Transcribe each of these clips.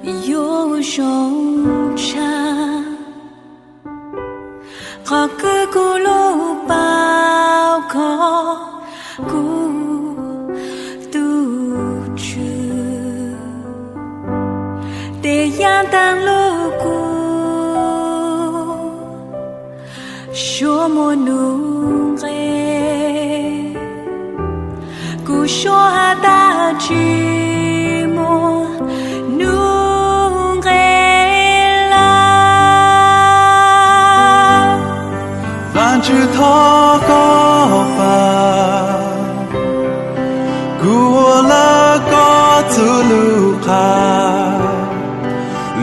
Yuav zoo tshaj qhov kwv kuv lub paub kho kuv tus Tswv, tes yaj tag lub kua suab muaj nuj nqes. Kuv suab has tas tsis muaj nuj nqes lawm. Vaajtswv thov koj pab kuv ua lawv koj txuj lug qha,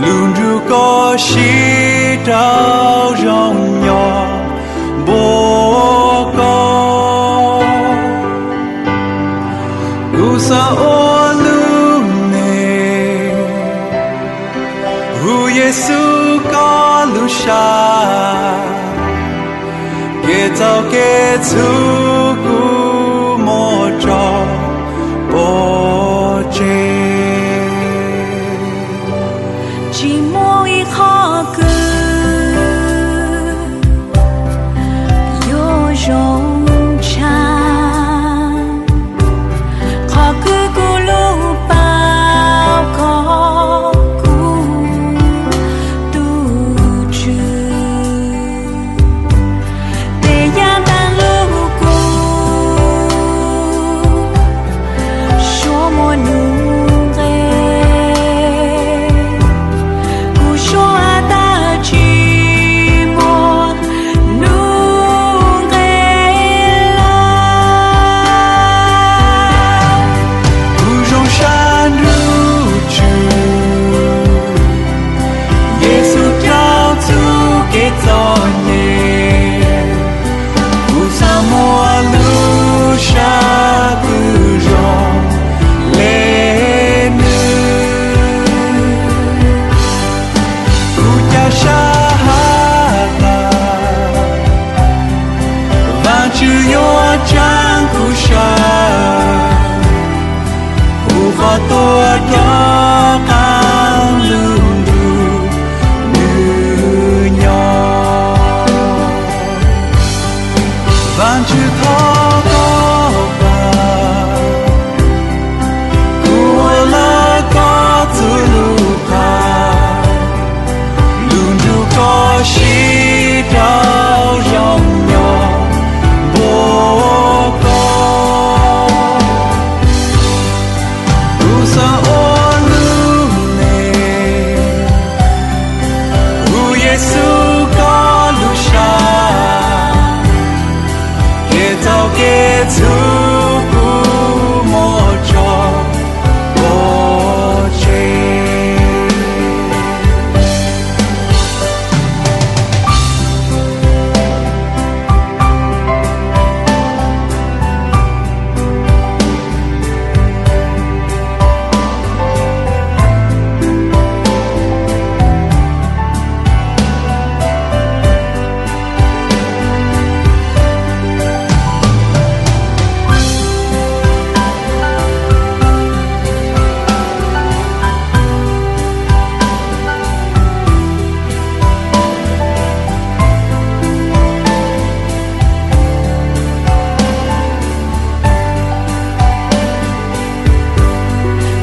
lug nrug koj sib rau zoo nyob npuab koj. Kuv xaav ua lub neej hu Yexus koj lub sab, kev txaus kev txhum kuv muab tso pov tseg. Tsis muaj ib qho kwv yuav zoo tshaj qhov kwv kuv lub paub kho kuv tus Tswv, tes yaj tag lub kua suab muaj nuj nqes. Kuv suab has tas tsis muaj nuj nqes lawm. Kuv zoo sab nrug Tswv Yexus rau txuj kev txom nyem. Kuv xaav muaj lub sab pwg zoo le nwg. Kuv ca sab has tas Vaajtswv yuav tsaab kuv sab, kuv qhov tuag rov qab lug nrug nwg nyob. Vaajtswv thov koj pab kuv ua lawv koj txuj lug qha, lug nrug koj sib rau zoo nyob npuab koj. Kuv xaav ua lub neej hu Yexus koj lub sab, kev txaus kev txhum kuv muab tso pov tseg.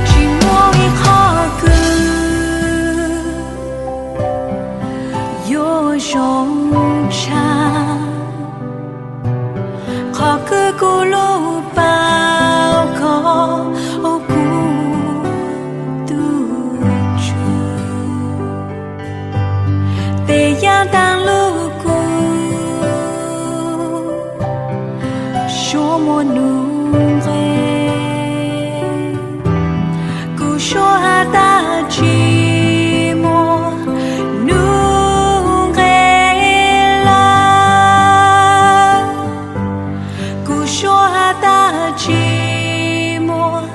Tsis muaj ib qho kwv yuav zoo tshaj qhov kwv kuv lub paub kho kuv tus Tswv, tes yaj taag lub kua suab muaj nuj nqes. Kuv suab has tas tsis muaj nuj nqes lawm. Kuv suab has tas tsis muaj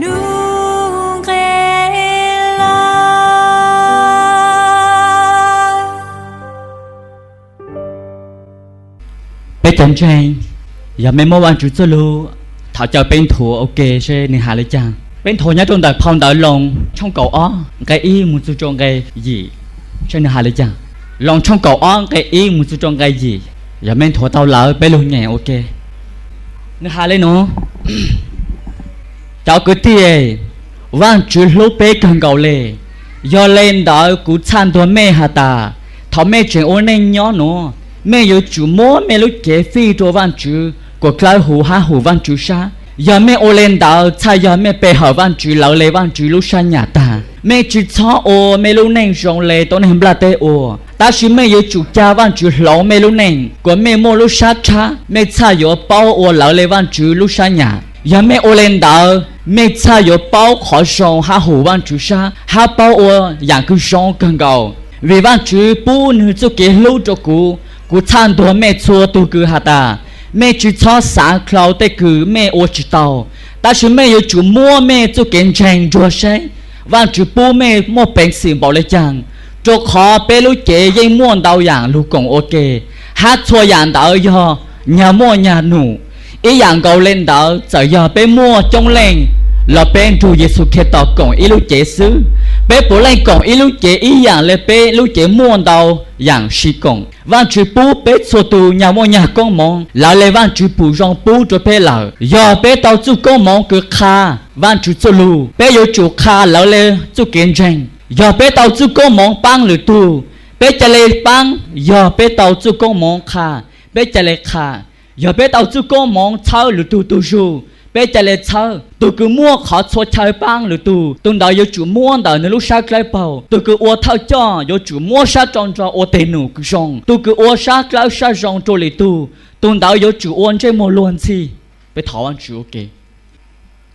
nuj nqes lawm. Peb cov ntseeg, yog mej muab Vaajtswv txuj lug, thov caw peb nthuav ua ke seb nwg has le caag. Peb nthuav nyob rau ntawm phau ntawv Loos tshooj kaum ob nqe ib mus txug rau nqe yim, saib nws has li cas. Loos tshooj kaum ob nqe ib mus txug rau nqe yim. Yog mej nthuav tau lawm peb lug nyem ua ke. Nws has li no: Cov kwv tij, Vaajtswv hlub peb kawg nkaus le, yog le ntawd kuv txhaj ntuag mej has tas, thaum mej tseem ua neej nyob nuav, mej yuav tsum muab mej lub cev fij rua Vaajtswv kuas dlawb huv hab hum Vaajtswv sab. Yog mej ua le ntawd txhaj yog mej pe hawm Vaajtswv lawv le Vaajtswv lub sab nyam taag. Mej tsi txhob ua mej lub neej zoo le tuab neeg nplaj teb ua, tab sis mej yuav tsum ca Vaajtswv hloov mej lub neej kuas mej muaj lub sab tshab, mej txhaj yuav paub ua lawv le Vaajtswv lub sab nyam. Yog mej ua le ntawd, mej txhaj yuav paub qhov zoo hab hum Vaajtswv sab, hab paub ua yaam kws zoo kawg nkaus. Vim Vaajtswv pub nwg txuj kev hlub rua kuv, kuv txhaj ntuag mej txhua tug kws has tas, mej tsi txhob xaav dlhau tej kws mej ua tsi tau, tab sis mej yuav tsum muab mej txuj kev ntseeg ntsuag seb Vaajtswv pub mej muaj peev xwm npaum le caag. Rua qhov peb lub cev yeej muaj ntau yaam lug koom ua ke, hab txhua yaam ntawd yog nyag muaj nyag num. Ib yaam nkaus le ntawd, txawm yog peb muaj coob leej los peb nrug Yexus Khetos koom ib lub cev xwb, peb puav leej koom ib lub cev ib yaam le peb lub cev muaj ntau yaam sib koom. Vaajtswv pub peb txhua tug nyag muaj nyag koob moov, lawv le Vaajtswv pum zoo pub rua peb lawm. Yog peb tau txuj koob moov kws qha Vaajtswv txuj lug, peb yuav tsum qha lawv le txuj kev ntseeg. Yog peb tau txuj koob moov paab lwm tug, peb ca le paab. Yog peb tau txuj koob moov qha, peb ca le qha. Yog peb tau txuj koob moov txhawb lwm tug tug zug, peb ca le txhawb. Tug kws muaj qhov txhua chaw paab lwm tug, tug ntawd yuav tsum muab ntawm nwg lub sab dlawb paug. Tug kws ua thawj coj yuav tsum muab sab rau nrho ua teg num kws zoo. Tug kws ua sab dlawb sab zoo rua lwm tug, tug ntawd yuav tsum ua ntsej muag luag ntxhi. Peb thov Vaajtswv ua ke.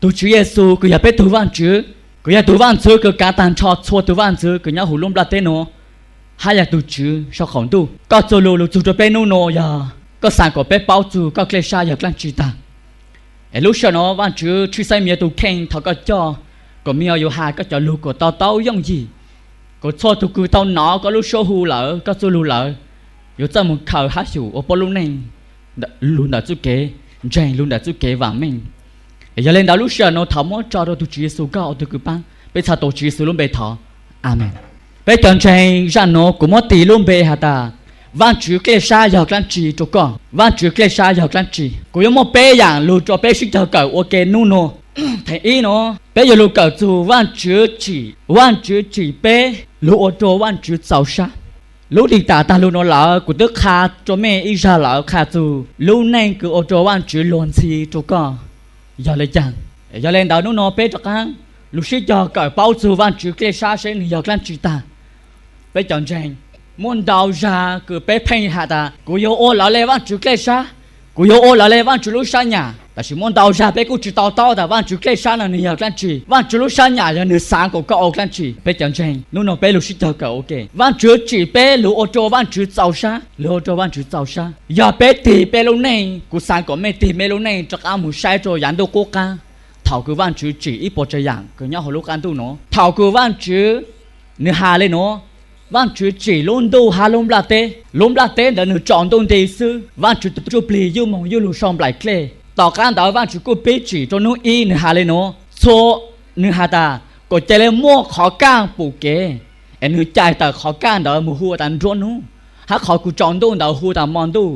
Tug Tswv Yexus kws yog peb tug Vaajtswv, kws yog tug vaaj ntxwv kws kaav taag nrho txhua tug vaaj ntxwv kws nyob huv lub nplaj teb nuav, hab yog tug Tswv sau qaum ntuj. Koj txuj lug lug txug rua peb nub nuav yog koj xaav kom peb paub txug koj dlej sab yog dlaab tsi taag. Es lub sij hawm nuav Vaajtswv tshwj xeeb miv tug kheej thov koj coj kom miv yuav has koj cov lug kom to taub yooj yim, kom txhua tug kws tau nov koj lub suab hu lawm, koj txuj lug lawm, yuav txawj moog khaws hab xyum ua puab lub neej lug ntawm txuj kev ntseeg, lug ntawm txuj kev vaam meej. Es yog le ntawd lub sij hawm nuav thov muab tso rua tug Tswv Yexus koj ua tug kws paab. Peb txhais tau Tswv Yexus lub npe thov, Amees. Peb cov ntseeg, zaj nuav kuv muab tis lub npe has tas, Vaajtswv dlej sab yog dlaab tsi rua koj? Vaajtswv dlej sab yog dlaab tsi? Kuv yuav muaj peb yaam lug rua peb sib cog kawm ua ke nub nuav. Theem ib nuav, peb yuav lug kawm txug Vaajtswv tsim, Vaajtswv tsim peb lug ua rua Vaajtswv txaus sab. Lub lim taam taag lug nuav lawm, kuv twb qha rua mej ib zag lawm, qha txug lub neej kws ua rua Vaajtswv luag ntxhi rua koj yog le caag. Yog le ntawd nub nuav peb rov qaab lug sib cog kawm paub txug Vaajtswv dlej sab seb nwg yog dlaab tsi taag. Peb cov ntseeg, muaj ntau zag kws peb pheej has tas, kuv yuav ua lawv le Vaajtswv dlej sab, kuv yuav ua lawv le Vaajtswv lub sab nyam. Tab sis muaj ntau zag peb kuj tsi to taub tas Vaajtswv dlej sab no nwg yog dlaab tsi, Vaajtswv lub sab nyam yog nwg xaav kom koj ua dlaab tsi. Peb cov ntseeg, nub nuav peb lug sib cog kawm ua ke. Vaajtswv tsim peb lug ua rua Vaajtswv txaus sab, lug ua rua Vaajtswv txaus sab. Yog peb tig peb lub neej, kuv xaav kom mej tig mej lub neej rov qaab moog saib rua yav ntuj qub qaab. Thaum kws Vaajtswv tsim ib puas tsav yaam kws nyob huv lub qaab ntuj nuav, thaum kws Vaajtswv, nwg has le nuav, Vaajtswv tsim lub ntuj hab lub nplaj teb. Lub nplaj teb ntawd nwg tsaus ntuj nti xwb, Vaajtswv tug ntsuj plig yuj moog yuj lug sau nplaim dlej. Tom qaab ntawd Vaajtswv kuj pib tsim rua nub ib, nwg has le nuav, txhua, nwg has tas, kom ca le muaj qhov kaaj pum kev, es nwg cais tawm qhov kaaj ntawd moog hu tas nruab nub, hab qhov kws tsaus ntuj ntawd hu tas mo ntuj.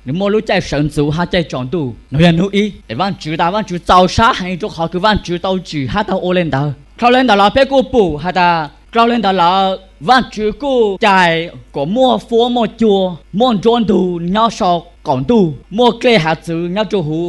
Nwg muaj lub caij sawv ntxuv hab caij tsaus ntuj. Nuav yog nub ib. Es Vaajtswv tas Vaajtswv txaus sab heev rua qhov kws Vaajtswv tau tsim hab tau ua le ntawd. Dlhau le ntawd lawm peb kuj pum has tas dlhau le ntawd lawm Vaajtswv kuj cais kom muaj fuab muaj cua, muaj nruab ntug nyob sau qaum ntuj, muaj dlej hav txwv nyob rua huv,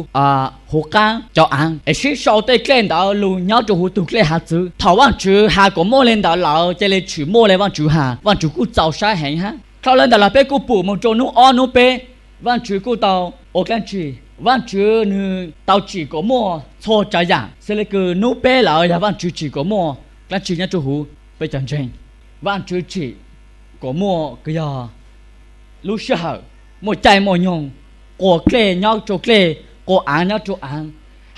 huv qaab cov aav, es sib sau tej dlej ntawd lug nyob rua huv tug dlej hav txwv. Thaum Vaajtswv has kom muaj le ntawd lawm, ca le tsim muaj le Vaajtswv has, Vaajtswv kuj txaus sab heev hab. Dlhau le ntawd lawm peb kuj pum moog rua nub ob nub peb, Vaajtswv kuj tau ua dlaab tsi? Vaajtswv nwg tau tsim kom muaj txhua tsav yaam, xws le kws nub peb lawm yog Vaajtswv tsim kom muaj dlaab tsi nyob rua huv peb cov ntseeg? Vaajtswv tsim kom muaj kws yog lub sij hawm, muaj caij muaj nyoog, quas dlej nyob rua dlej, quas aav nyob rua aav,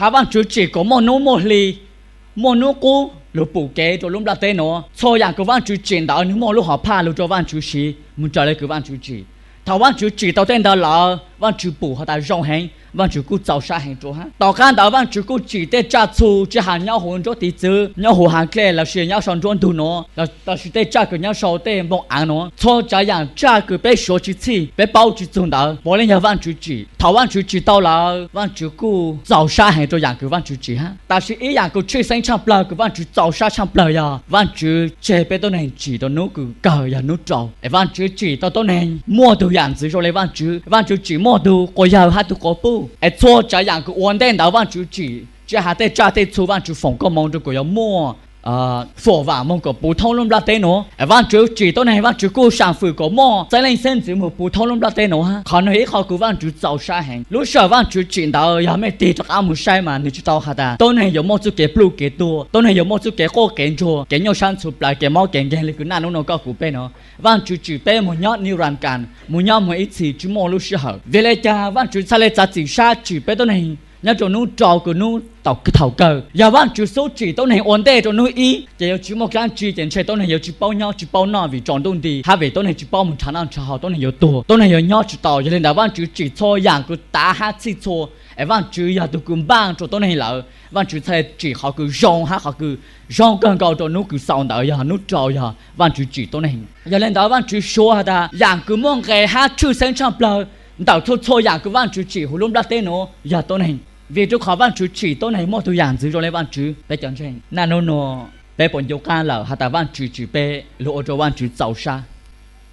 hab Vaajtswv tsim kom muaj nub muaj hli, muaj nub qub lug pum kev rua lub nplaj teb nuav. Txhua yaam kws Vaajtswv tsim ntawd nwg muaj lub hom phaj lug rua Vaajtswv siv moog raws le kws Vaajtswv tsim. Thaum Vaajtswv tsim tau tej ntawd lawm, Vaajtswv pum has tas zoo heev, Vaajtswv kuj txaus sab heev rua hab. Tom qaab ntawd Vaajtswv kuj tsim tej tsaj txhu tsi has nyob huv nruab tiv txwv, nyob huv haav dlej lossis nyob sau nruab ntug nuav, lossis tej tsaj kws nyob sau tej npoo aav nuav. Txhua tsaav yaam tsaj kws peb suav tsi txhij, peb paub tsi txug ntawd puav leej yog Vaajtswv tsim. Thaum Vaajtswv tsim tau lawm, Vaajtswv kuj txaus sab heev rua yaam kws Vaajtswv tsim hab. Tab sis ib yaam kws tshwj xeeb tshaaj plawg kws Vaajtswv txaus sab tshaaj plawg yog Vaajtswv tseg peb tuab neeg tsim rua nub kws kawg yog nub rau. Es Vaajtswv tsim tau tuab neeg muaj tug yaam ntxwv zoo le Vaajtswv. Vaajtswv tsim muaj tug quas yawg hab tug quas puj. Es txhua tsaav yaam kws ua ntej ntawd Vaajtswv tsim, tsi has tej tsaj tej txhu Vaajtswv foom koob moov rua kuas yuav muaj fuam vaam moog kuas puv thoob lub nplaj teb nuav. Es Vaajtswv tsim tuab neeg, Vaajtswv kuj saam fwm kuas muaj xeeb leej xeeb ntxwv moog puv thoob lub nplaj teb nuav hab. Qhov nuav ib qho kws Vaajtswv txaus sab heev. Lub sij hawm Vaajtswv tsim ntawd yog mej tig rov qaab moog saib mas nwg tsi tau has tas tuab neeg yuav muaj txuj kev pluj kev tuag, tuab neeg yuav muaj txuj kev quaj kev ntsuag, kev nyuaj sab ntxhuv plawv, kev mob kev nkeeg le kws naj nub nuav koj kuv peb nuav. Vaajtswv tsim peb moog nyob nirvaan, moog nyob moog ib txhis tsi muaj lub sij hawm. Vim le caag Vaajtswv txhaj le txav txim sab tsim peb tuab neeg nyob rua nub rau kws nub tau thaum kawg. Yog Vaajtswv xub tsim tuab neeg ua ntej rua nub ib ces yuav tsi muaj dlaab tsi ces ntshe tuab neeg yuav tsi paub nyob tsi paub noj vim tsaus ntuj nti hab vim tuab neeg tsi paub moog nrhav noj nrhav haus, tuab neeg yuav tuag, tuab neeg yuav nyob tsi tau. Yog le ntawd Vaajtswv tsim txhua yaam kws tav hab txhij txhua, es Vaajtswv yog tug kws npaj rua tuab neeg lawm, Vaajtswv txhaj le tsim qhov kws zoo hab qhov kws zoo kawg nkaus rua nub kws xaus ntawd yog nub rau yog Vaajtswv tsim tuab neeg. Yog le ntawd Vaajtswv suav has tas yaam kws muaj nqe hab tshwj xeeb tshaaj plawg ntawm txhua txhua yaam kws Vaajtswv tsim huv lub nplaj teb nuav yog tuab neeg. Vim rua qhov Vaajtswv tsim tuab neeg muaj tug yaam ntxwv zoo le Vaajtswv. Peb cov ntseeg, naj nub nuav peb puas ncu qaab lawm has tas Vaajtswv tsim peb lug ua rua Vaajtswv txaus sab?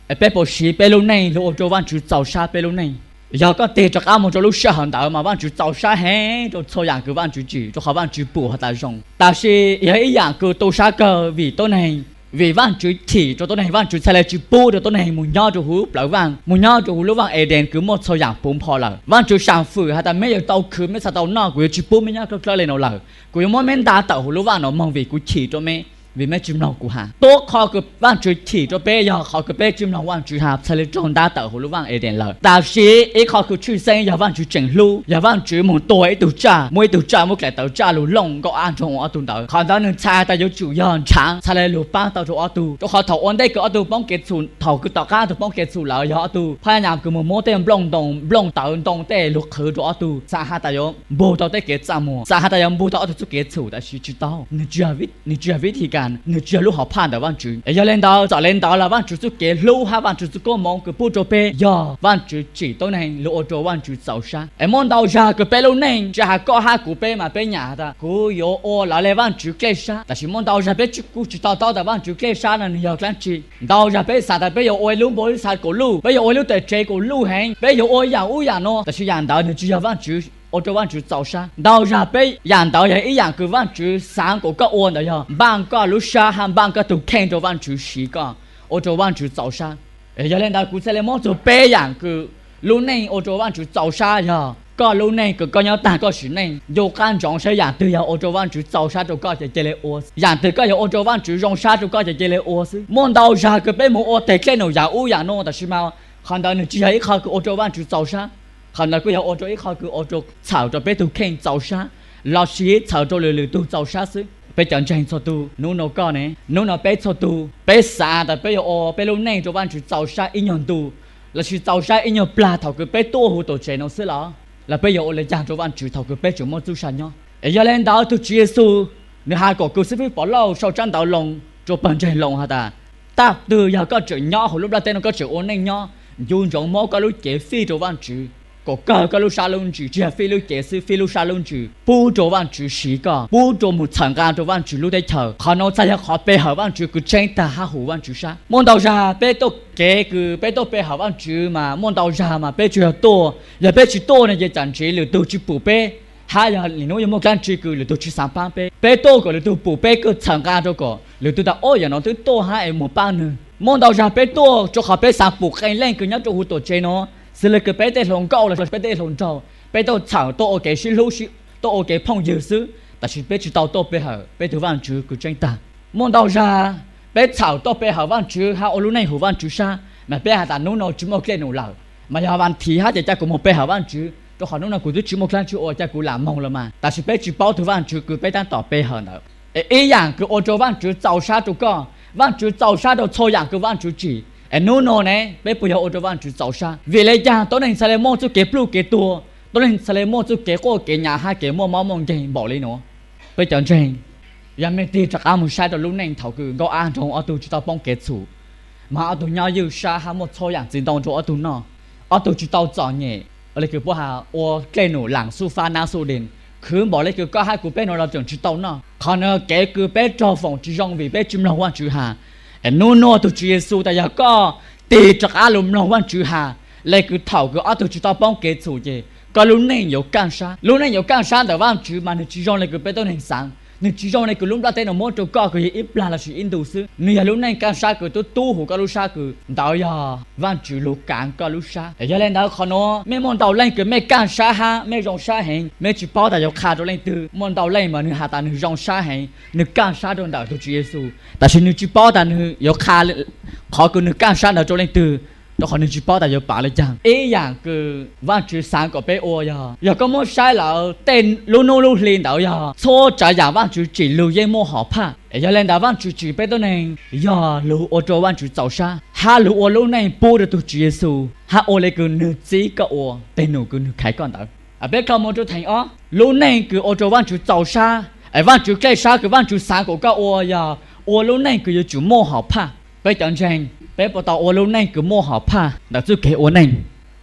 Es peb puas siv peb lub neej lug ua rua Vaajtswv txaus sab peb lub neej? Yog koj tig rov qaab moog rua lub sij hawm ntawd mas Vaajtswv txaus sab heev rua txhua yaam kws Vaajtswv tsim, rua qhov Vaajtswv pum has tas zoo. Tab sis yog ib yaam kws tu sab kawg vim tuab neeg, vim Vaajtswv chim rua tuab neeg, Vaajtswv txhaj le tsi pub rua tuab neeg moog nyob rua huv plawv vaaj, moog nyob rua huv lub vaaj Eden kws muaj txhua yaam puv npho lawm. Vaajtswv saam fwm has tas meb yuav tau khwv, meb txhaj tau noj, kuv yuav tsi pub meb nyob dlawb dlawb le nuav lawm, kuv yuav muab meb ntav tawm huv lub vaaj nuav moog vim kuv chim rua meb. Vim meb tsi mloog kuv has. Tuab qhov kws Vaajtswv chim rua peb yog qhov kws peb tsi mloog Vaajtswv has txhaj le raug ntav tawm huv lub vaaj Eden lawm. Tab sis ib qhov kws tshwj xeeb yog Vaajtswv tseem hlub, yog Vaajtswv moog tua ib tug tsaj, muaj ib tug tsaj muab dlaim tawv tsaj lug looj nkauj ab nroog ua ob tug ntawd. Qhov ntawd nwg txhais tas yuav tsum yog ntshaav txhaj le lug paab tau rua ob tug, rua qhov thaum ua ntej kws ob tug poob kev txhum, thaum kws tom qaab ob tug poob kev txhum lawm yog ob tug phab nyam kws moog muab tej nplooj ntoo, nplooj tawv ntoo tej lug qhwv rua ob tug, xaav has tas yuav npug tau tej kev txaj muag, xaav has tas yuav npug tau ob tug txuj kev txhum, tab sis tsi tau. Nwg tsi yog vib thim kas, nwg tsi yog lub hom phaj ntawm Vaajtswv. Es yog le ntawd, txawm le ntawd los Vaajtswv txuj kev hlub hab Vaajtswv txuj koob moov kws pub rua peb yog Vaajtswv tsim tuab neeg lug ua rua Vaajtswv txaus sab. Es muaj ntau zag kws peb lub neej tsi has koj hab kuv peb mas peb nyam has tas kuv yuav ua lawv le Vaajtswv dlej sab, tab sis muaj ntau zag peb tsi, kuj tsi to taub tas Vaajtswv dlej sab no nwg yog dlaab tsi. Ntau zag peb xaav tas peb yuav ua ib lub npau li xav kuas luj, peb yuav ua ib lub teb tsev kuas luj heev, peb yuav ua yaam ub yaam no, tab sis yaam ntawd nwg tsi yog Vaajtswv, ua rua Vaajtswv txaus sab. Ntau zag peb yaam ntawd yog ib yaam kws Vaajtswv xaav kuas koj ua ntawd yog npaaj koj lub sab hab npaaj koj tug kheej rua Vaajtswv siv koj, ua rua Vaajtswv txaus sab. Yog le ntawd kuv txhaj le muab txug peb yaam kws lub neej ua rua Vaajtswv txaus sab yog koj lub neej kws koj nyob taag koj sim neej, ncu qaab ntsoov saib yaam twg yog ua rua Vaajtswv txaus sab rua koj ces cia le ua. Yaam twg koj yuav ua rua Vaajtswv zoo sab rua koj ces cia le ua xwb. Muaj ntau zag kws peb moog ua teg dlej num yaam ub yaam no tab sis mas qhov ntawd nwg tsi yog ib qho kws ua rua Vaajtswv txaus sab. Qhov ntawd kuj yog ua rua ib qho kws ua rua txhawm rua peb tug kheej txaus sab lossis txhawm rua lwm lwm tug txaus sab xwb. Peb cov ntseeg txhua tug, nub nua koj ne, nub nua peb txhua tug, peb xaav tas peb yuav ua peb lub neej rua Vaajtswv txaus sab ib nyuag ntu lossis txaus sab ib nyuag plag thaum kws peb tuaj huv tuam tsev no xwb los, los peb yuav ua le caag rua Vaajtswv thaum kws peb tseem muaj txuj sa nyob? Es yog le ntawd tug Tswv Yexus nwg has kom kws xib fwb Povlauj sau tsab ntawv Loos rua pawg ntseeg Loos has tas, taag twg yog koj tseem nyob huv lub nplaj teb no koj tseem ua neej nyob, ncu ntsoov muab koj lub cev fij rua Vaajtswv kom kawg koj lub sab lub ntsws, tsi yog fij lub cev xwb, fij lub sab lub ntsws pub rua Vaajtswv siv koj, pub rua moog txhawm nqaa rua Vaajtswv lub teb chaws. Qhov nuav txhaj yog qhov pe hawm Vaajtswv kws tseeb taag hab huv Vaajtswv sab. Muaj ntau zag peb tuaj kev kws peb tuaj pe hawm Vaajtswv mas muaj ntau zag mas peb tsuas yog tuaj, yog peb tsi tuaj no ces tam ntsis lwm tug tsi pum peb, hab yog nwg nub yuav muaj dlaab tsi kws lwm tug tsi xaav paab peb. Peb tuaj kom lwm tug pum peb kws txhawm nqaa rua kom lwm tug tas, o, yaam nuav twb tuaj hab es moog paab nwg. Muaj ntau zag peb tuaj rua qhov peb xaav pum qee leej kws nyob rua huv tuam tsev nuav, xws le kws peb tej hluas nkauj lossis peb tej hluas nraug, peb tuaj txhawm tuaj ua kev sib hlub, tuaj ua kev phooj ywg xwb, tab sis peb tsi tau tuaj pe hawm peb tug Vaajtswv kws tseeb taag. Muaj ntau zag peb txhawm tuaj pe hawm Vaajtswv hab ua lub neej huv Vaajtswv sab mas peb has tas nub nuav tsi muaj dlej num lawm, mas yog vas thiv hab ces ca kuv moog pe hawm Vaajtswv rua qhov nub nuav kuv twb tsi muaj dlaab tsi ua, ca kuv lam moog lawm mas. Tab sis peb tsi paub tug Vaajtswv kws peb taab tom pe hawm ntawd. Es ib yaam kws ua rua Vaajtswv txaus sab rua koj, Vaajtswv txaus sab rua txhua yaam kws Vaajtswv tsim. Es nub nuav ne peb puas yog ua rua Vaajtswv txaus sab? Vim le caag tuab neeg txhaj le muaj txuj kev pluj kev tuag? Tuab Neeg txhaj le muaj txuj kev quaj kev nyav hab kev muaj mob muaj nkeeg npaum le nuav. Peb cov ntseeg, yog mej tig rov qab mus saib rua lub neej thaum kws Nkauj Ab nrug ob tug tsi tau poob kev txhum, mas ob tug nyob ywj sab hab muaj txhua yaam txiv ntoo rua ob tug noj, ob tug tsi tau txom nyem le kws puab has ua dlej num laam xuj fab nab xuj deg, khwv npaum le kws koj hab kuv peb nuav los tseem tsi tau noj. Qhov nuav kev kws peb raug foom tsi zoo vim peb tsi mloog Vaajtswv has. Es nub nuav tug Tswv Yexus tas yog koj tig rov qab lug mloog Vaajtswv has, le kws thaum kws ob tug tsi tau poob kev txhum ces koj lub neej yuav kaaj sab. Lub neej yuav kaaj sab ntawm Vaajtswv mas nwg tsi zoo le kws peb tuab neeg xaav, nwg tsi zoo le kws lub nplaj teb nuav muab rua koj kws yog ib plag lossis ib ntu xwb. Nwg yog lub neej kaaj sab kws tub tub huv koj lub sab kws ntawd yog Vaajtswv lug kaav koj lub sab. Yog le ntawd qhov nuav mej muaj ntau leej kws mej kaaj sab hab mej zoo sab heev, mej tsi paub tas yuav qha rua leej twg. Muaj ntau leej mas nwg has tas nwg zoo sab heev, nwg kaaj sab rua ntawm tug Tswv Yexus, tab sis nwg tsi paub tas nwg yuav qha qhov kws nwg kaaj sab ntawd rua leej twg, rua qhov nwg tsi paub tas yuav pav le caag. Ib yaam kws Vaajtswv xaav kom peb ua yog, yog koj muab saib lawm tej lub nub lub hli ntawd yog txhua tsaav yaam Vaajtswv tsim lug yeej muaj hom phaj. Es yog le ntawd Vaajtswv tsim peb tuab neeg yog lug ua rua Vaajtswv txaus sab hab lug ua lub neej pub rua tug Tswv Yexus hab ua le kws nwg txib koj ua tej num kws nwg khaiv koj ntawd. Peb kho moog rua theem ob, lub neej kws ua rua Vaajtswv txaus sab es Vaajtswv dlej sab kws Vaajtswv xaav kom koj ua yog ua lub neej kws yuav tsum muaj hom phaj. Peb cov ntseeg, peb puas tau ua lub neej kws muaj hom phaj ntawm txuj kev ua neej?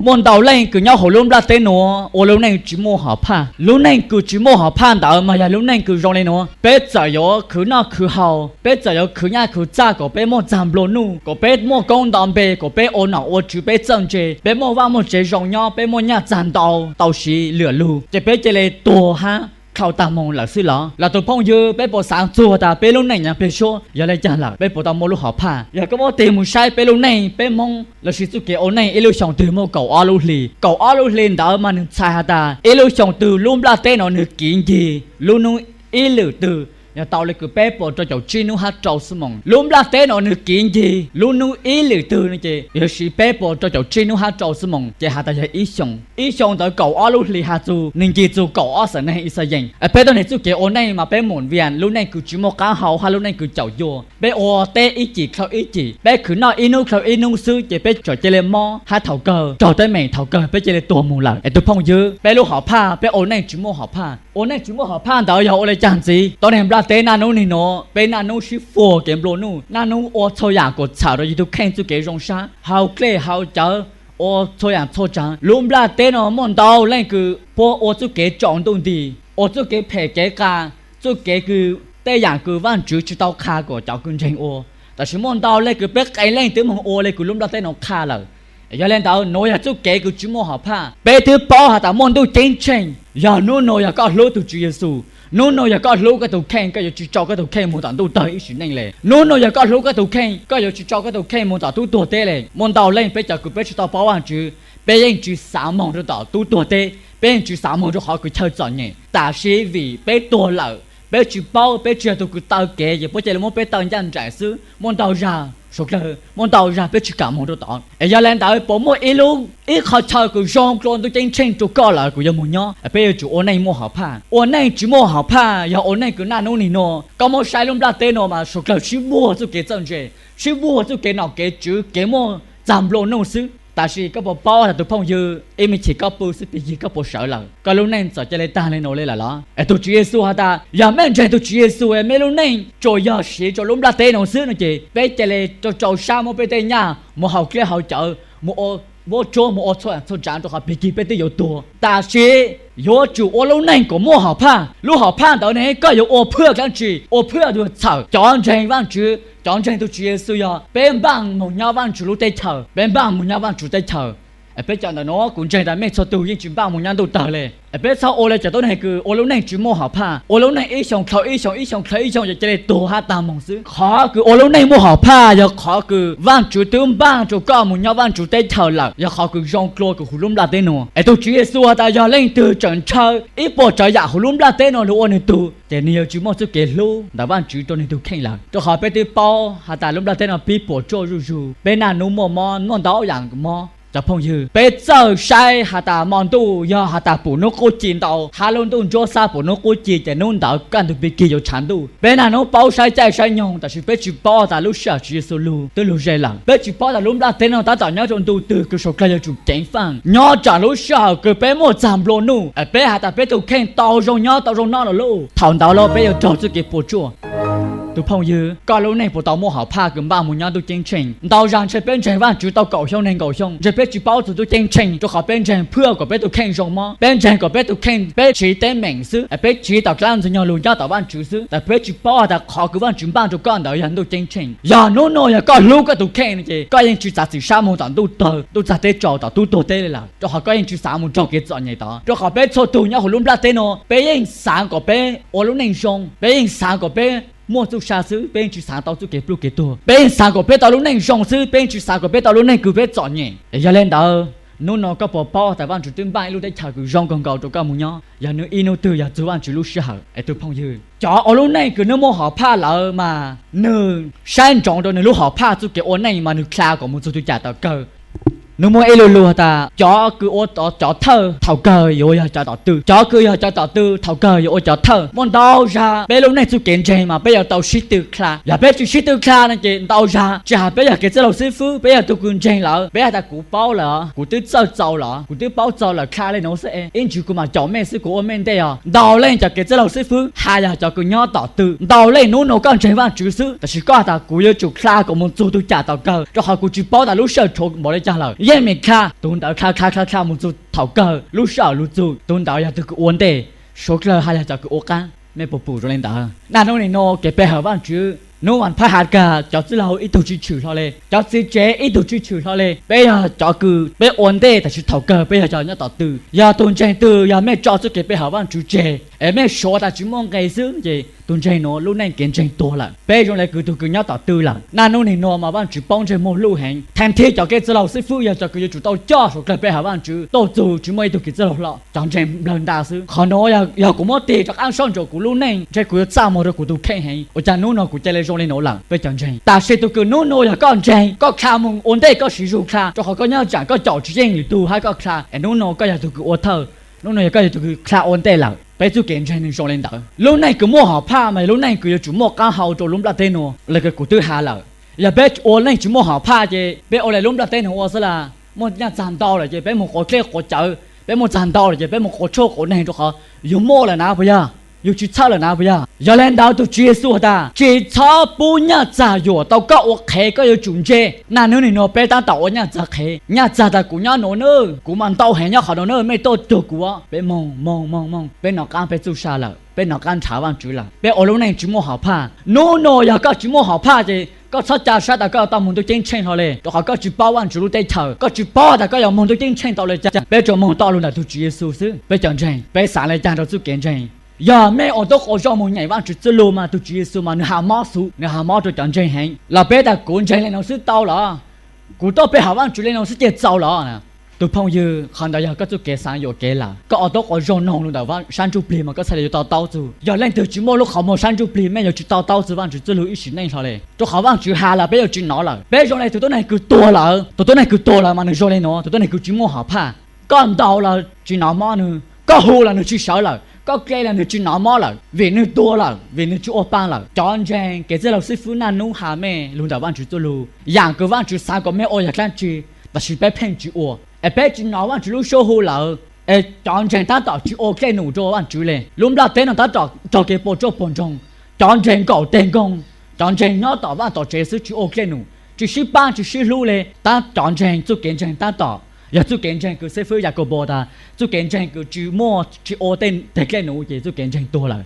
Muaj ntau leej kws nyob huv lub nplaj teb nuav ua lub neej tsi muaj hom phaj. Lub neej kws tsi muaj hom phaj ntawd mas yog lub neej kws zoo le nuav: peb txawm yuav khwv noj khwv haus, peb txawm yuav khwv nyaj khwv txag kom peb muaj txag nplua nuj, kom peb muaj koob nto npe, kom peb ua nom ua tswv peb txawj ntse, peb muaj vaj muaj tsev zoo nyob, peb muaj nyaj txag ntau tau siv lwm lug, ces peb cia le tuag hab dhau taag moog lawm xwb los? Los tus phooj ywg, peb puas xaav txug tas peb lub neej nyob peg suab yog le caag lawm? Peb puas tau muaj lub hom phaj? Yog koj muab tig mus saib peb lub neej, peb Moob lossis txuj kev ua neej ib lub xyoo twg muaj kaum ob lub hli. Kaum ob lub hli ntawd mas nwg txhais has tas ib lub xyoo twg lub nplaj teb nuav nwg kiv ncig lub nub ib lwm twg, yog tau le kws peb puas rau caum tsib nub hab rau xuab moos. Lub nplaj teb nuav nwg kiv ncig lub nub ib lwm twg no ces yuav siv peb puas rau caum tsib nub hab rau xuab moos ces has tas yog ib xyoo. Ib xyoo ntawd kaum ob lub hli has txug nwg ncig txug kaum ob xeem neeg Yixalayees. Peb tuab neeg txuj kev ua neej mas peb mus vias lub neej kws tsi muaj qaab hau hab lub neej kws caum cuag. Peb ua teb ib cim dlhau ib cim, peb khwv noj ib nub dlhau ib nub xwb ces peb txawm cia le mob hab thaum kawg raug teeb meem, thaum kawg peb cia le tuag moog lawm. Es tus phooj ywg, peb lub hom phaj, peb ua neej tsi muaj hom phaj. Ua neej tsi muaj hom phaj ntawd yog ua le caag ntxiv? Tuab neeg nplaj teb naj nub nwg nuav, peb naj nub sib fuag kev nplua nuj, naj nub ua txhua yaam kom txhawm rua yug tug kheej txuj kev zoo sab, hau dlej hau cawv, ua txhua yaam txhua tsaav. Lub nplaj teb nuav muaj ntau leej kws puab ua txuj kev tsaus ntuj nti, ua txuj kev phem kev qas, txuj kev kws tej yaam kws Vaajtswv tsi tau qha kom cov kws ntseeg ua. Tab sis muaj ntau leej kws peb qee leej twb moog ua le kws lub nplaj teb nuav qha lawm. Yog le ntawd nuav yog txuj kev kws tsi muaj hom phaj. Peb twb paub has tas muaj Ntuj Ceeb Tsheej. Yog nub nuav yog koj hlub tug Tswv Yexus, nub nuav yog koj hlub koj tug kheej, koj yuav tsi tso koj tug kheej moog tom ntuj tawg ib sim neej le. Nub nuav yog koj hlub koj tug kheej, koj yuav tsi tso koj tug kheej moog tom tub tuag teb le. Muaj ntau leej peb cov kws peb tsi tau paub Vaajtswv, peb yeej tsi xav moog rua tom tub tuag teb, peb yeej tsi xav moog rua qhov kws chaw txom nyem. Tab sis vim peb tuag lawm, peb tsi paub, peb tsi yog tug kws taw kev ces puab cia le muab peb taw ncaj nraim xwb. Muaj ntau zag, suav dlawg muaj ntau zag peb tsi kam moog rua tod. Es yog le ntawd puas muaj ib lub, ib qhov chaw kws zoo dlua Ntuj Ceeb Tsheej rua koj lawm kws yuav moog nyob? Peb yuav tsum ua neej muaj hom phaj. Ua neej tsi muaj hom phaj yog ua neej kws naj nub nwg nuav. Koj muab saib lub nplaj teb nuav mas suav dlawg sib vuag txuj kev txawj ntse, sib vuag txuj kev nom kev tswv, kev muaj txag nplua nuj xwb. Tab sis koj puas paub tas tus phooj ywg, ib me chim koj pw xwb pig yig koj puas sawv lawm? Koj lub neej txawm cia le taag le nuav le lawm los? Es tug Tswv Yexus has tas yog mej ntseeg tug Tswv Yexus es mej lub neej tsuas yog siv rua lub nplaj teb nuav xwb no ces peb cia le rau rau sab muab peb tej nyaj mus haus dlej haus cawv, mus ua vuab tsuab, mus ua txhua txhua tsaav rua qhov pig yig peb twb yuav tuag. Tab sis yuav tsum ua lub neej kom muaj hom phaj. Lub hom phaj ntawd ne koj yuav ua phwaj dlaab tsi? Ua phwaj yuav txhawm cov ntseeg Vaajtswv, cov ntseeg tug Tswv Yexus yog peb npaaj moog nyob Vaajtswv lub teb chaws, peb npaaj moog nyob Vaajtswv teb chaws. Peb cov ntawm nuav kuv ntseeg tas mej txhua tug yeej tsi npaaj moog nyob ntuj tawg le. Peb txhob ua le cov tuab neeg kws ua lub neej tsi muaj hom phaj, ua lub neej ib xyoo dlhau ib xyoo, ib xyoo dlhau ib xyoo ces cia le tuag hab taag moog xwb. Qhov kws ua lub neej muaj hom phaj yog qhov kws Vaajtswv twb npaaj rua koj moog nyob Vaajtswv teb chaws lawm, yog qhov kws zoo dlua kws huv lub nplaj teb nuav. Es tug Tswv Yexus has tas yog leej twg tseem ntshaw ib puas tsaav yaam huv lub nplaj teb nuav lug ua nwg tug, ces nwg yuav tsi muaj txuj kev hlub ntawm Vaajtswv rua nwg tug kheej lawm. Rua qhov peb twb paub has tas lub nplaj teb nuav pib puas tsuaj zuj zug, peb naj nub muaj mob, muaj ntau yaam mob. Cov phooj ywg, peb txawj saib has tas hmo ntuj yog has tas pum hnub qub ci ntau, hab lub ntuj ntsuab xab pum hnub qub ci ces hnub ntawd kaj ntug pig kig yuav tshav ntuj. Peb naj hnub paub saib caij saib nyoog, tab sis peb tsis paub tas lub sij hawm Tswv Yexus lug twb lug ze lawm. Peb tsis paub tas lub nplaj teb no tab tom nyob rau ntu twg kws suav dlawg yuav tsum ceev faj. Nyob tsam lub sij hawm kws peb muaj txag nplua nuj es peb has tas peb tus kheej tau zoo nyob tau zoo noj lawm lauj, thaum ntawd los peb yuav raug txuj kev puas tsuaj. Tus phooj ywg, koj lub neej puas tau muaj hom phaj kws npaj mus nyob ntuj ceeb tsheej? Ntau zag ntshe peb ntseeg Vaajtswv tau kaum xyoo neeg nkaum xyoo, ntshe peb tsis paub txug ntuj ceeb tsheej, rua qhov peb ntseeg phwj kom peb tus kheej zoo mob, peb ntseeg kom peb tus kheej peb tsiv teeb meem xwb, peb tsiv tom dlaab Ntxwg nyoog lug nyob tom Vaajtswv xwb, tab peb tsis paub has tas qhov kws Vaajtswv npaj rua koj ntawd yog ntuj ceeb tsheej. Yog nub nua yog koj hlub koj tus kheej no ces koj yeej tsis xav txim sab moog tom ntuj tawg ntuj txag teb tsaus tom tub tuag teb le lawm, rua qhov koj yeej tsis xav moog raug kev txom nyem tod. Rua qhov peb txhua tug nyob huv lub nplaj teb no peb yeej xav kom peb ua lub neej zoo, peb yeej xav kom peb muaj txuj sa xwb, peb yeej tsis xav tau txuj kev pluj kev tuag. Peb yeej xav kom peb tau lub neej zoo xwb, peb yeej tsis xav kom peb tau lub neej kws peb txom nyem. Yog le ntawd, nub nua koj puas paub tas Vaajtswv twb npaj ib lub teb chaws kws zoo kawg nkaus rua koj moog nyob, yog nwg ib nub twg yog txug Vaajtswv lub sij hawm es tug phooj ywg. Cov ua lub neej kws nwg muaj hom phaj lawm mas nwg saib ntsoov rua nwg lub hom phaj txuj kev ua neej mas nwg dlha kom moog txug tug cam tom kawg. Nwg muaj ib lu lug tas cov kws ua cov thawj thaum kawg yuav yog cov tom tw, cov kws yog cov tom tw thaum kawg yuav ua cov thawj. Muaj ntau zag peb lub neej txuj kev ntseeg mas peb yuav tau sib tw dlha. Yog peb tsis sib tw dlha no ces ntau zag tsis has peb yog kev txwj laug xib fwb, peb yog tug kws ntseeg lawm, peb has tas kuv paub lawm, kuv twb txawj txaus lawm, kuv twb paub txaus lawm, dlha le nuav xwb es ib ntsis kuv mam caum mej xwb, kuv ua mej ntej os. Ntau leej cov kev txwj laug xib fwb has yog cov kws nyob tom tw, ntau leej nub nua koj ntseeg Vaajtswv xwb, tab sis koj has tas kuv yuav tsum dlha kom moog txug tug cam tom kawg rua qhov kuv tsis paub tas lub sij hawm rhuav npaum le caag lawm. Yeej mej dlha, tug ntawd dlha dlha dlha dlha moog txug thaum kawg lub sij hawm lug txug, tug ntawd yog tug kws ua ntej, suav dlawg has yog cov kws ua qaab. Mej puas pum zoo le ntawd? Naj nub nim nua kev pe hawm Vaajtswv nub vas phab has kag cov txwj laug ib tug tsis tshwm hlo le, cov txiv tsev ib tug tsis tshwm hlo le. Peb yog cov kws peb ua ntej tab sis thaum kawg peb yog cov nyob tom tw. Yog tug ntseeg twg yog mej tso txuj kev pe hawm Vaajtswv tseg es mej suav tas tsis muaj nqe xwb ces tug ntseeg nuav lub neej kev ntseeg tuag lawm. Peb zoo le kws tug kws nyob tom tw lawm. Naj nub nim nua mas Vaajtswv paub ntsej muag luj heev, theej thib cov kev txwj laug xib fwb yog cov kws yuav tsum tau coj suav dlawg pe hawm Vaajtswv, tuaj txug tsis muaj ib tug kev txwj laug hlo, cov ntseeg nplawg nta xwb. Qhov nuav yog kuv muab tig rov qaab sab ntsuam kuv lub neej ntshe kuv yuav txaj muag rua kuv tug kheej heev, ua caag nub nua kuv ca le zoo le nuav lawm peb cov ntseeg. Tab sis tug kws nub nua yog koj ntseeg, koj dlha moog ua ntej koj siv zug dlha rua qhov koj nyob tsam koj caum tsis yeej lwm tug hab koj dlha es nub nua koj yog tug kws ua thawj, nub nua yog koj yog tug kws dlha ua ntej lawm. Peb txuj kev ntseeg nwg zoo le ntawd. Lub neej kws muaj hom phaj mas yog lub neej kws yuav tsum muaj qaab hau rua lub nplaj teb nuav le kws kuv twb has lawm. Yog peb ua neej tsis muaj hom phaj ces peb ua le lub nplaj teb nuav ua xwb las. Muaj nyaj txag ntau lawm ces peb moog quav dlej quav cawv, peb muaj txag ntau lawm ces peb moog quav tshuaj quav neeg rua qhov yug muaj lawm na puas yog? Yug tsis txhawj lawm na puas yog? Yog le ntawd tug Tswv Yexus has tas tsis txhob pub nyaj txag yuam tau koj ua qhev, koj yuav tsum ntse. Naj nub nim nua peb taab tom ua nyaj txag qhev, nyaj txag tas kuv nyob nuav na, kuv mas ntau heev nyob qhov nuav na, mej tuaj cuag kuv. Peb moog moog moog moog, peb nov qaab peb txuj sa lawm, peb nov qaab nrhav Vaajtswv lawm, peb ua lub neej tsis muaj hom phaj. Nub nua yog koj tsis muaj hom phaj ces koj txhob ca sab tas koj yuav tau moog ntuj ceeb tsheej hlo le, rua qhov koj tsis paub Vaajtswv lub teb chaws, koj tsis paub tas koj yuav moog ntuj ceeb tsheej tau le caag. Peb tsuas moog tau lug ntawm tug Tswv Yexus xwb. Peb cov ntseeg, peb xaav le caag rua txuj kev ntseeg? Yog mej ua tub quas zog moog nyeem Vaajtswv txuj lug mas tug Tswv Yexus mas nwg has mob xwb, nwg has mob rua cov ntseeg heev los peb tas kuv ntseeg le nuav xwb tau lawm, kuv tuaj pe hawm Vaajtswv le nuav xwb ces txaus lawm. Tug phooj ywg, qhov ntawd yog koj txuj kev xaav yuam kev lawm. Koj ua tub quas zog noog lug ntawm sab ntsuj plig mas koj txhaj le yuav to taub txug. Yog leej twg tsis muaj lub qhov muag sab ntsuj plig, mej yuav tsis to taub txug Vaajtswv txuj lug ib sim neej hlo le, rua qhov Vaajtswv has lawm peb yuav tsis nov lawm. Peb zoo le tug tuab neeg kws tuag lawm. Tug tuab neeg kws tuag lawm mas nwg zoo le nuav, tug tuab neeg kws tsis muaj hom phaj. Koj ntaus los tsis nov mob nwg, koj hu los nwg tsis sawv lawm, koj ple los nwg tsis nov mob lawm, vim nwg tuag lawm, vim nwg tsis ua paa lawm. Cov ntseeg, kev txwj laug xib fwb naj nub has mej lug ntawm Vaajtswv txuj lug, yaam kws Vaajtswv xaav kom mej ua yog dlaab tsi, tab sis peb pheej tsis ua, es peb tsis nov Vaajtswv lub suab hu lawm, es cov ntseeg taab tom tsis ua dlej num rua Vaajtswv le. Lub nplaj teb nuav taab tom raug kev puas tsuaj puag ntsoog, cov ntseeg nkaum teg nkoog, cov ntseeg nyob tom vaaj tom tsev xwb tsis ua dlej num, tsis sib paab tsis sib hlub le. Taab cov ntseeg txuj kev ntseeg taab tom yog txuj kev ntseeg kws xib fwb Yakaunpaus tas txuj kev ntseeg kws tsis muaj tsis ua tej teg dlej num ces txuj kev ntseeg tuag lawm.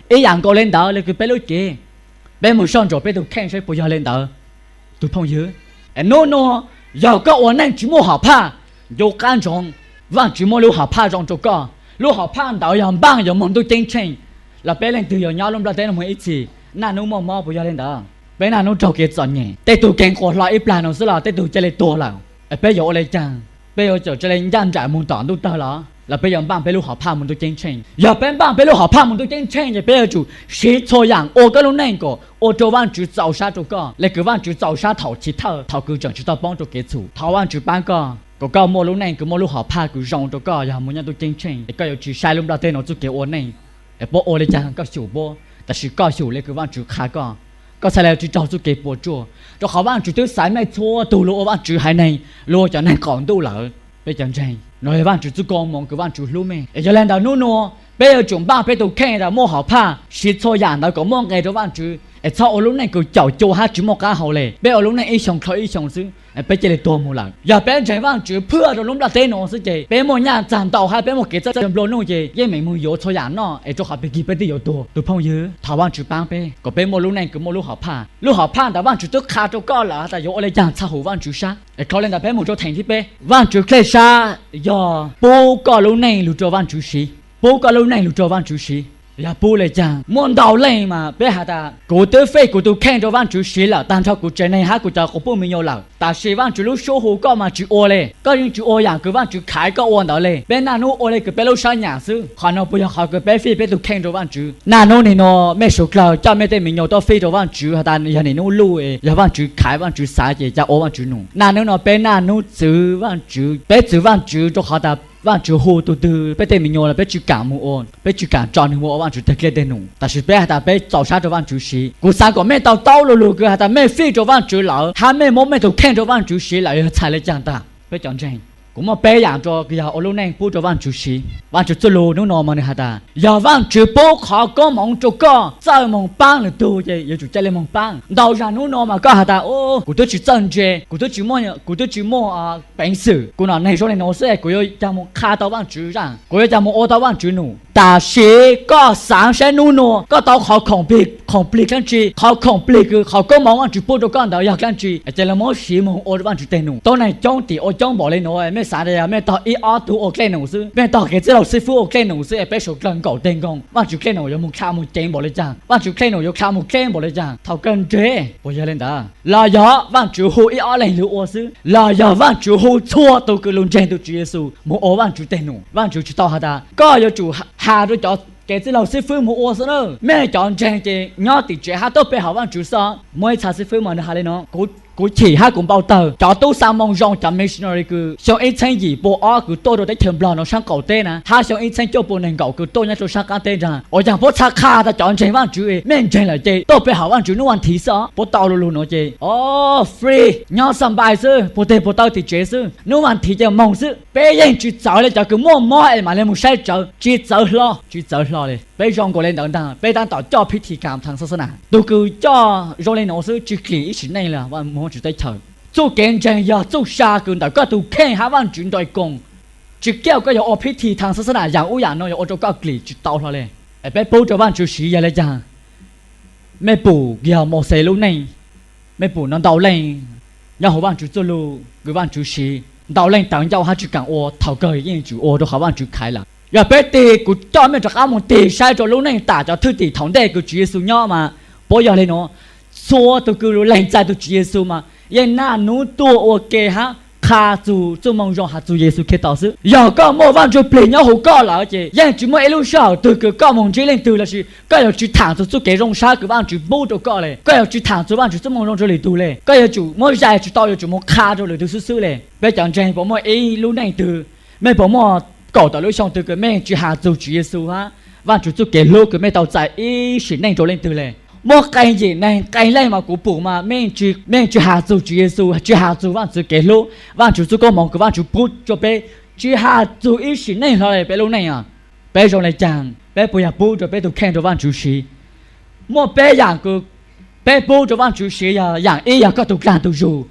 Ib yaam nkaus le ntawd le kws peb lub cev, peb moog soj ntsuam peb tug kheej saib puas yog le ntawd. Tug phooj ywg, es nub nua yog koj ua neej tsis muaj hom phaj, ncu qaab ntsoov, Vaajtswv muaj lub hom phaj zoo rua koj. Lub hom phaj ntawd yog npaaj yuav moog ntuj ceeb tsheej, los peb leej twg yuav nyob lub nplaj teb nuav moog ib txhis. Naj nub muaj mob puas yog le ntawd? Peb naj nub raug kev txom nyem, tej tug kheev quas hlo ib plag nuav xwb los tej tug ca le tuag lawm. Es peb yuav ua le caag? Peb yuav tsum ca le ncaj nraim moog tom ntuj tawg los, los peb yuav npaaj peb lub hom phaj moog ntuj ceeb tsheej? Yog peb npaaj peb lub hom phaj moog ntuj ceeb tsheej ces peb yuav tsum siv txhua yaam ua koj lub neej kom ua rua Vaajtswv txaus sab rua koj, le kws Vaajtswv txaus sab thaum chiv thawj, thaum kws tseem tsis tau poob rua kev txhum. Thov Vaajtswv paab koj. kom koj muaj lub neej kws muaj lub hom phaj kws zoo rau koj yog mus nyob ntuj ceeb tsheej, es koj yuav tsis saib lub nplaj teb no txuj kev ua neej. Es puab ua li cas koj xyum puab, tab sis koj xyum li kws Vaajtswv qha koj. Koj txhaj le tsis raug txuj kev puas tsuaj, rau qhov Vaajtswv twb xaiv mej txhua tug lug ua Vaajtswv haiv neeg, lug ua cov neeg qaum ntuj lawm. Peb cov ntseeg, no yog Vaajtswv txuj koob moov kws Vaajtswv hlub mej. Es yog le ntawd nub nua peb yuav tsum npaj peb tus kheej tas muaj hom phaj siv txhua yam ntawd kom muaj nqe rau Vaajtswv, es txhob ua lub neej kws caum cua hab tsis muaj qaab hau le. Peb ua lub neej ib xyoo dlhau ib xyoo xwb, peb cia li tuag mus lawm. Yog peb ntseeg Vaajtswv phwj rau lub nplaj teb no xwb ces peb muaj nyaj txag ntau hab peb muaj kev txawj nplua nuj ces yeej meem moog yuav txhua yam noj, es rau qhov pig kig peb twb yuav tuag. Tus phooj ywg, thov Vaajtswv paab peb kom peb muaj lub neej kws muaj lub hom phaj. Lub hom phaj ntawd Vaajtswv twb qha rau koj lawm has tas yuav ua le caag txhaj hum Vaajtswv sab. Es dhau le ntawd peb mus rau theem thib peb, Vaajtswv kheej sab yog pub koj lub neej lug rau Vaajtswv siv. Pub koj lub neej lug rau Vaajtswv siv. Yog pub le caag? Muaj ntau leej mas peb has tas kuv twb fij kuv tus kheej rau Vaajtswv siv lawm taag nrho kuv tsev neeg hab kuv cov quas puj me nyuam lawm, tab sis Vaajtswv lub suab hu koj mas tsis ua le. Koj yeej tsis ua yam kws Vaajtswv khaiv koj ua ntawd le. Peb naj nub ua le kws peb lub sab nyam xwb. Qhov no puas yog qhov kws peb fij peb tus kheej rau Vaajtswv? Naj nub nim no mej suav dlawg coj mej tej me nyuam tuaj fij rau Vaajtswv has tas yog nim nub luj, yog Vaajtswv khaiv Vaajtswv xaiv ces ca ua Vaajtswv num. Naj nub no peb naj nub txwv Vaajtswv, peb txwv Vaajtswv rau qhov tas Vaajtswv hu tug twg peb tej me nyuam los peb tsis kaam mus ua, peb tsis kaam tso nwg mus ua Vaajtswv tag dlej teg num. Tab sis peb has tas peb txaus sab rau Vaajtswv siv. Kuv xaav kom mej tau taub lu lug kws has tas mej fij rau Vaajtswv lawm hab mej muab mej tus kheej rau Vaajtswv siv lawm yog txhais le caag tag? Peb cov ntseeg, kuv muaj peb yam rua kws yog ua lub neej pub rau Vaajtswv siv. Vaajtswv txuj lug nub no mas nwg has tas yog Vaajtswv pub qhov koob moov rau koj txawj moog paab lwm tug ces yuav tsum ca le moog paab. Ntau zag nub no mas koj has tas kuv twb tsis txawj ntse, kuv twb tsis muaj, kuv twb tsis muaj peev xwm, kuv nom neeg zoo le nuav xwb kuv yuav ca mus qha tau Vaajtswv zaj, kuv yuav ca mus ua tau Vaajtswv num. Tab sis koj xaav saib nub nua koj tau qhov khoom plig, khoom plig dlaab tsi, qhov khoom plig kws qhov koob moov Vaajtswv pub rau koj ntawd yog dlaab tsi, ces lug muab siv moog ua Vaajtswv teg num. Tuab neeg coob tim ua coob npaum le nuav, mej xaav tas yog mej tog ib ob tug ua dlej num xwb, mej tog kev txwj laug xib fwb ua dlej num xwb es peb suav dlawg nkaum teg nkoos, Vaajtswv dlej num yuav mus dlha mus ceev npaum le caag? Vaajtswv dlej num yuav dlha mus ceev npaum le caag? Thaus kawg nreg puas yog le ntawd? Los yog Vaajtswv hu ib ob leeg lug ua xwb? Los yog Vaajtswv hu txhua tug kws lug ntseeg tug Tswv Yexus mus ua Vaajtswv teg num? Vaajtswv tsis tau has tas koj yuav tsum has rau cov kev txwj laug xib fwb mus ua xwb na. Mej cov ntseeg ces nyob tim tsev hab tuaj pe hawm Vaajtswv xwb. Muaj ib txha xib fwb mas nwg has le nuav, kuv chim hab kuv npau tawg cov tub xaa moo zoo, cov missionary kws xyoo ib txheeb yim pua ob kws tuaj rua teb chaws Nplog nuav saab qaum teb na, hab xyoo ib txheeb cuaj pua neeg nkaum kws tuaj nyob rua saab qaab teb nrag. Ua caag puab txhaj qha tas cov ntseeg Vaajtswv, mej ntseeg lawm ces tuaj pe hawm Vaajtswv nub vas thiv xwb os? Puab tau lu lug nuav ces o, free, nyob xab npais xwb, puag teg puag taw tim tsev xwb, nub vas thiv ces moog xwb. Peb yeej tsis txawv le cov kws muaj mob es mam le mus saib tsawv, tsis txawv hlo, tsis txawv hlo le. Peb zoo nkaus le ntawd ntag, peb taab tom coj phiv thim kaam thaam xab xab nas. Tug kws coj zoo le nuav xwb tsis klim ib sim neej le moog tsis teb chaws. Txuj kev ntseeg yog txuj sa kws ntawm koj tug kheej hab Vaajtswv nrog koom. Tsis kiaj koj yuav ua phiv thim thaam xab xab nas yaam ub yaam no yuav ua rua koj klim tsis tau hlo le. Es peb pub rua Vaajtswv siv yog le caag? Mej pum yog Mauxes lub neej, mej pum nuav ntau leej nyob huv Vaajtswv txuj lug kws Vaajtswv siv, ntau leej tawv ncauj hab tsis kaam ua, thaus kawg yeej tsum ua rua qhov Vaajtswv khaiv lawm. Yog peb tig, kuv coj mej rov qab mus tig saib rua lub neej tam cov thwj tim thaum ntej kws Tswv Yexus nyob mas puab yog le nuav. Txhua tug kws lug leeg txais tug Tswv Yexus mas yeej naj nub tuaj ua ke hab qha txug txuj moo zoo has txug Yexus Khetos xwb. Yog koj muaj Vaajtswv plig nyob huv koj lawm ces yeej tsis muaj ib lub sij hawm twg kws koj moog ntsib leej twg lossis koj yuav tsis thaam txug txuj kev zoo sab kws Vaajtswv pub rua koj le. Koj yuav tsis thaam txug Vaajtswv txuj moo zoo rua lwm tug le. Koj yuav tsum muab zais tsis tau, yuav tsum mus qha rua lwm tug xwb xwb le. Peb cov ntseeg puas muaj ib lub neej twg, mej puas muaj kaum tawm lub xyoo twg kws mej tsis has txug Tswv Yexus hab Vaajtswv txuj kev hlub kws mej tau txais ib sim neej rua leej twg le? Muaj qee yim neeg qee leej mas kuv pum mas mej tsis has txug Tswv Yexus, tsis has txug Vaajtswv kev hlub, Vaajtswv txuj koob moov kws Vaajtswv pub rua peb, tsis has txug ib sim neej hlo le peb lub neej os. Peb zoo le caag? Peb puas yog pub rua peb tug kheej rua Vaajtswv siv? Muaj peb yaam kws peb pub rua Vaajtswv siv yog, yaam ib yog koj tug dlaag tug zug.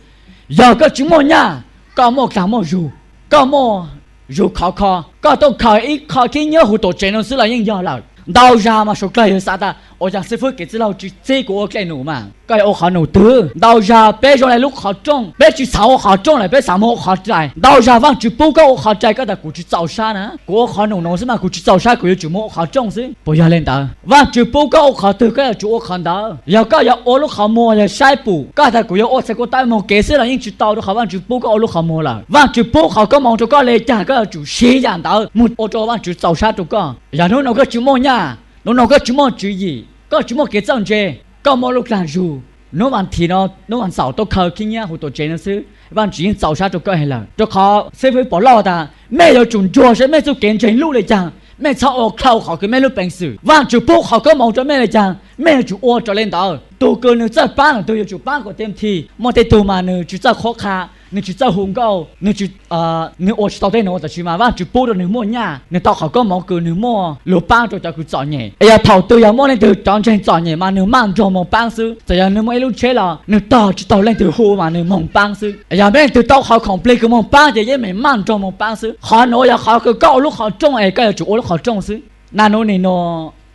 Yog koj tsis muaj nyaj, koj muaj dlaag muaj zug, koj muaj zug khov kho, koj tuaj khaws ib qho khib nyiab huv tuam tsev nuav xwb los yeej yog lawm. Ntau zag mas suav dlawg yog xav tas ua caag xib fwb kev txwj laug tsis txib kuv ua dlej num mas koj yuav ua qhov num twg? Ntau zag peb zoo le lub qhov rooj, peb tsis xav ua qhov rooj lawm, peb xav mus ua qhov rais. Ntau zag Vaajtswv pub koj ua qhov rais, koj tas kuv tsis txaus sab na, kuv ua qhov num nuav xwb mas kuv tsis txaus sab, kuv yuav tsum mus ua qhov rooj xwb. Puas yog le ntawd? Vaajtswv pub koj ua qhov twg koj yuav tsum ua qhov ntawd. Yog koj yuav ua lub qhov muag yog saib pum, koj tas kuv yuav ua txhais kuv taib moog kev xwb los yeej tsis tau rua qhov Vaajtswv pub koj ua lub qhov muag lawm. Vaajtswv pub qhov koob moov rua koj le caag koj yuav tsum siv yaam ntawd mus ua rua Vaajtswv txaus sab rua koj. Yog nub nua koj tsis muaj nyaj, nub nua koj tsis muaj tswv yim, koj tsis muaj kev txawj ntse, koj muaj lub dlaag zug, Hnub vas thiv no, hnub vas xaum tuaj khaws khib nyiab hu tuam tsev no xwb, Vaajtswv yeej txaus sab rua koj heev lawm. Rua qhov xib fwb Pov Lauj tas mej yuav tsum nrug saib mej txuj kev ntseeg luj le caag, mej txhob ua khaus qhov kws mej lub peev xwm. Vaajtswv pub qhov koob moov rua mej le caag, mej yuav tsum ua raws le ntawd. Tug kws nwg txawj paab lawm, tug yuav tsum paab kuas tej thi. Muaj tej tug mas nwg tsis txawj qhuab qha, nwg tsis txawj hu nkauj, nwg ua tsis tau tej nuav, tab sis mas Vaajtswv pub rua nwg muaj nyaj, nwg tau qhov koob moov kws nwg muaj lug paab rua cov kws txom nyem. Es yog thaum twg yog muaj leej twg cov ntseeg txom nyem mas nwg maj nrug moog paab xwb. Txawm yog nwg muaj ib lub tsheb los nwg tog tsis taug leej twg hu mas nwg moog paab xwb. Yog mej leej twg tau qhov khoom plig kws moog paab ces yeej meem maj nrug moog paab xwb. Qhov nuav yog qhov kws koj ua lub qhov rooj es koj yuav tsum ua lub qhov rooj xwb. Naj nub nim no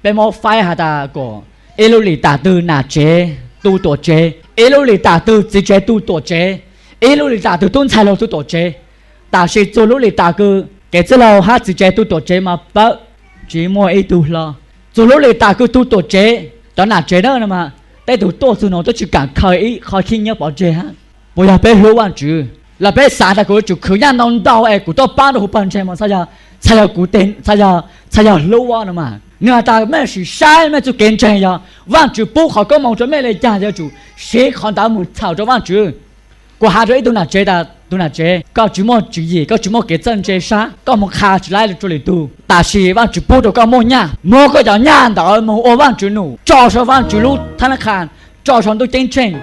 peb muab faib has tas kuas ib lub lim tam twg nam tsev tu tuam tsev, ib lub lim tam twg txiv tsev tu tuam tsev, ib lub lim tam twg tub ntxhais los tu tuam tsev. Tab sis txug lub lim tam kws kev txwj laug hab txiv tsev tu tuam tsev mas pawg tsis muaj ib tug hlo. Txug lub lim tam kws tu tuam tsev, cov nam tsev na no mas tej tug tuaj txug no twb tsis kaam khaws ib qho khib nyiab pov tseg hab. Puas yog peb hlub Vaajtswv los peb xaav tas kuv yuav tsum khwv nyaj ntau ntau es kuv tuaj paab rua huv pawg ntseeg mas txhaj yog, txhaj yog, txhaj yog hlub no mas. Nwg has tas mej sim saib mej txuj kev ntseeg, yog Vaajtswv pub qhov koob moov rua mej le caag yuav tsum siv qhov ntawd moog txhawm rua Vaajtswv. Kuv has rua ib tug nam tsev tas tug nam tsev, koj tsis muaj tswv yim, koj tsis muaj kev txawj ntse sab, koj moog qha tsis laib rua lwm tug. Tab sis Vaajtswv pub rua koj muaj nyaj, muab koj cov nyaj ntawd moog ua Vaajtswv num, tso sau Vaajtswv lub thab nab qha, tso sau ntuj ceeb tsheej.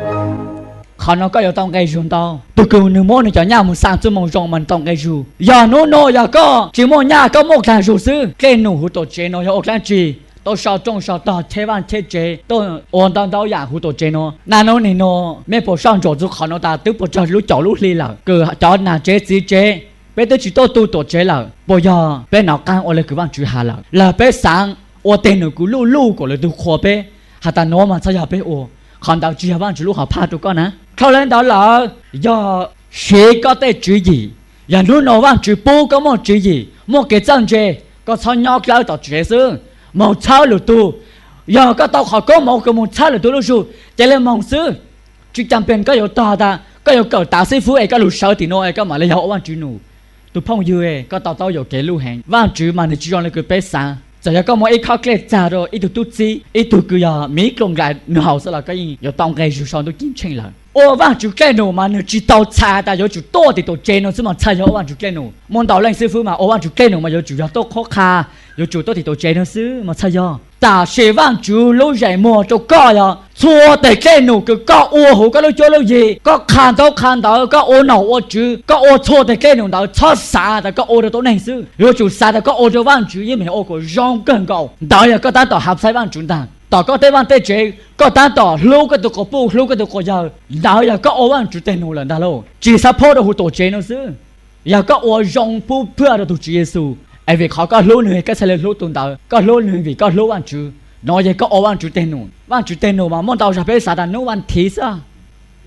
Qhov no koj yuav tau nqe zug ntau. Tug kws nwg muab nwg cov nyaj moog xaa txuj moo zoo mas nwg tau nqe zug. Yog nub nua yog koj tsis muaj nyaj, koj muaj dlaag zug xwb, dlej num huv tuam tsev no yog ua dlaab tsi? Tuaj sau rooj sau tog, cheb vaaj cheb tsev, tuaj ua ntau ntau yaam huv tuam tsev no. Naj nub nim no mej puas soj ntsuam txug qhov no tas twb puas tsawg lub caum lub hli lawm kws cov nam tsev txiv tsev peb twb tsis tuaj tu tuam tsev lawm? Puas yog peb nov qaab ua le kws Vaajtswv has lawm, los peb xaav ua tej num kws luj luj kom lwm tug qhuas peb, has tas nuav mas txhaj yog peb ua? Qhov ntawd tsis yog Vaajtswv lub hom phaj rua koj na. Dhau le ntawd lawm, yog siv koj tej tswv yim. Yog nub nua Vaajtswv pub koj muaj tswv yim, muaj kev txawj ntse, koj txhob nyob dlawb tom tsev xwb, moog txhawb lwm tug. Yog koj tau qhov koob moov kws moog txhawb lwm tug lub zug, ces le moog xwb. Tsis caag pes koj yuav tog tas koj yuav kawm tav xib fwb es koj lug sawv tim nuav es koj mam le yog ua Vaajtswv num. Tus phooj ywg, koj to taub yuam kev luj heev. Vaajtswv mas nwg tsis zoo le kws peb xaav. Txawm yog koj muab ib khob dlej txag rua ib tug tub txib, ib tug kws yog miv klooj nkaim nwg haus xwb los koj yeej yuav tau nqe zug sau ntuj ceeb tsheej lawm. Ua Vaajtswv dlej num mas nwg tsis tau txhais tas yuav tsum tuaj tim tuam tsev no xwb mas txhaj yog ua Vaajtswv dlej num. Muaj ntau leej xib fwb mas ua Vaajtswv dlej num mas yuav tsum yog tuaj qhuab qha, yuav tsum tuaj tim tuam tsev no xwb mas txhaj yog. Tab sis Vaajtswv lub zeem muag rua koj yog txhua teg dlej num kws koj ua huv koj lub cuab lub yig, koj qha ntaub qha ntawv, koj ua nom ua tswv, koj ua txhua teg dlej num ntawd txhob xav tas koj ua rua tuab neeg xwb, yuav tsum xav tas koj ua rua Vaajtswv yeej meem ua kom zoo kawg nkaus. Ntawd yog koj tab tom hav xaib Vaajtswv ntag. Tom koj tej vaaj tej tsev, koj tab tom hlub koj tug quas puj, hlub koj tug quas yawg, ntawd yog koj ua Vaajtswv teg num lawm ntag lauj. Tsis xav pub rua huv tuam tsev no xwb. Yog koj ua zoo pub phuaj rua tug Tswv Yexus, es vim qhov koj hlub nwg koj txhaj le hlub tug ntawd, koj hlub nwg vim koj hlub Vaajtswv. Nuav yog koj ua Vaajtswv teg num. Vaajtswv teg num mas muaj ntau zag peb xav tas nub vaaj thiv xwb.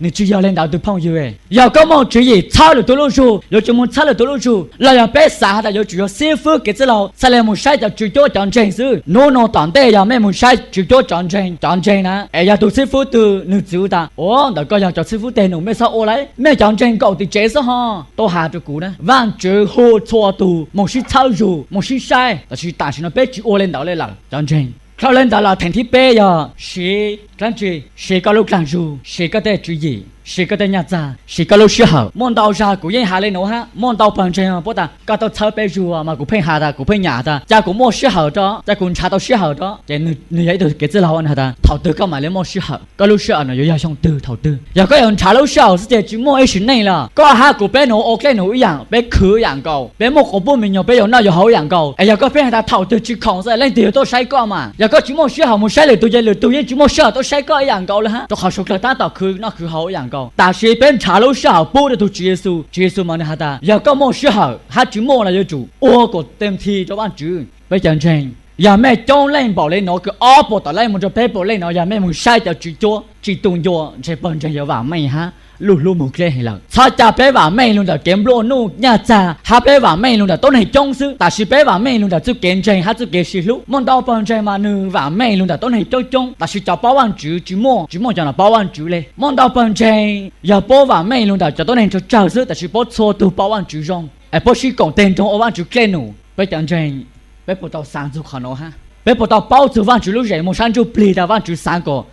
Nwg tsis yog le ntawd tug phooj ywg. Yog koj muaj tswv yim txhawb lwm tug lub zug, yuav tsum moog txhawb lwm tug lub zug, los yog peb xav tas yuav tsum yog xib fwb kev txwj laug txhaj le moog saib cov tswv cuab cov ntseeg xwb. Nub nua tom ntej yog mej moog saib tswv cuab cov ntseeg, cov ntseeg na, es yog tug xib fwb twg nwg txwv tas, ua ntawm koj yog cov xib fwb teg num, mej txhob ua lawm, mej cov ntseeg nkaum tim tsev xwb ho. Tuaj has rua kuv na, Vaajtswv hu txhua tug moog sib txhawb zug, moog sib saib, tab sis tam sim no peb tsis ua le ntawd le lawm cov ntseeg. Dhau le ntawd los theem thib peb yog siv dlaab tsi? Siv koj lub dlaag zug, siv koj tej tswv yim, siv koj tej nyaj txag, siv koj lub sij hawm. Muaj ntau zag kuv yeej has le nuav hab, muaj ntau pawg ntseeg puab tas koj tuaj txhawb peb zug mas kuv pheej has tas, kuv pheej nyam tas cas kuv muaj sij hawm rua, cas kuv nrhav tau sij hawm rua. Ces nwg yog ib tug kev txwj laug nwg has tas thaum twg koj mam le muaj sij hawm, koj lub sij hawm no yuav yog xyoo twg thaum twg? Yog koj yuav nrhav lub sij hawm xwb ces tsis muaj ib sim neej lawm. Koj hab kuv peb nuav ua dlej num ib yaam, peb khwv ib yaam nkaus, peb muaj quas puj me nyuam peb yuav noj yuav haus ib yaam nkaus. Es yog koj pheej has tas thaum twg tsis khoom xwb leej twg yuav tuaj saib koj mas? Yog koj tsis muaj sij hawm moog saib lwm tug ces lwm tug yeej tsis muaj sij hawm tuaj saib koj ib yaam nkaus le hab, rua qhov suav dlawg tab tom khwv noj khwv haus ib yaam nkaus. Tab sis peb nrhav lub sij hawm pub rua tug Tswv Yexus, Tswv Yexus mas nwg has tas yog koj muaj sij hawm hab tsis muaj los yuav tsum ua kom tes thi rua Vaajtswv. Peb cov ntseeg, yog mej coob leej npaum le nuav kws ob puas tawm leej moog rua peb puas leej nuav, yog mej moog saib cov tswv cuab tsis tu ncua ntshe pawg ntseeg yuav vaam meej hab luj hlub moog dleb heev lawm. Txhob ca peb vaam meej lug ntawm kev nplua nuj nyaj txag hab peb vaam meej lug ntawm tuab neeg coob xwb, tab sis peb vaam meej lug ntawm txuj kev ntseeg hab txuj kev sib hlub. Muaj ntau pawg ntseeg mas nwg vaam meej lug ntawm tuab neeg coob coob, tab sis cov paub Vaajtswv tsis muaj, tsis muaj cov nuav paub Vaajtswv le. Muaj ntau pawg ntseeg yog puab vaam meej lug ntawm cov tuab neeg tsawg tsawg xwb, tab sis puab txhua tug paub Vaajtswv zoo, es puab sib koom tes nrug ua Vaajtswv dlej num. Peb cov ntseeg, peb puas tau xaav txug qhov nuav hab? Peb puas tau paub txug Vaajtswv lub zeem muag sab ntsuj plig tas Vaajtswv xaav kom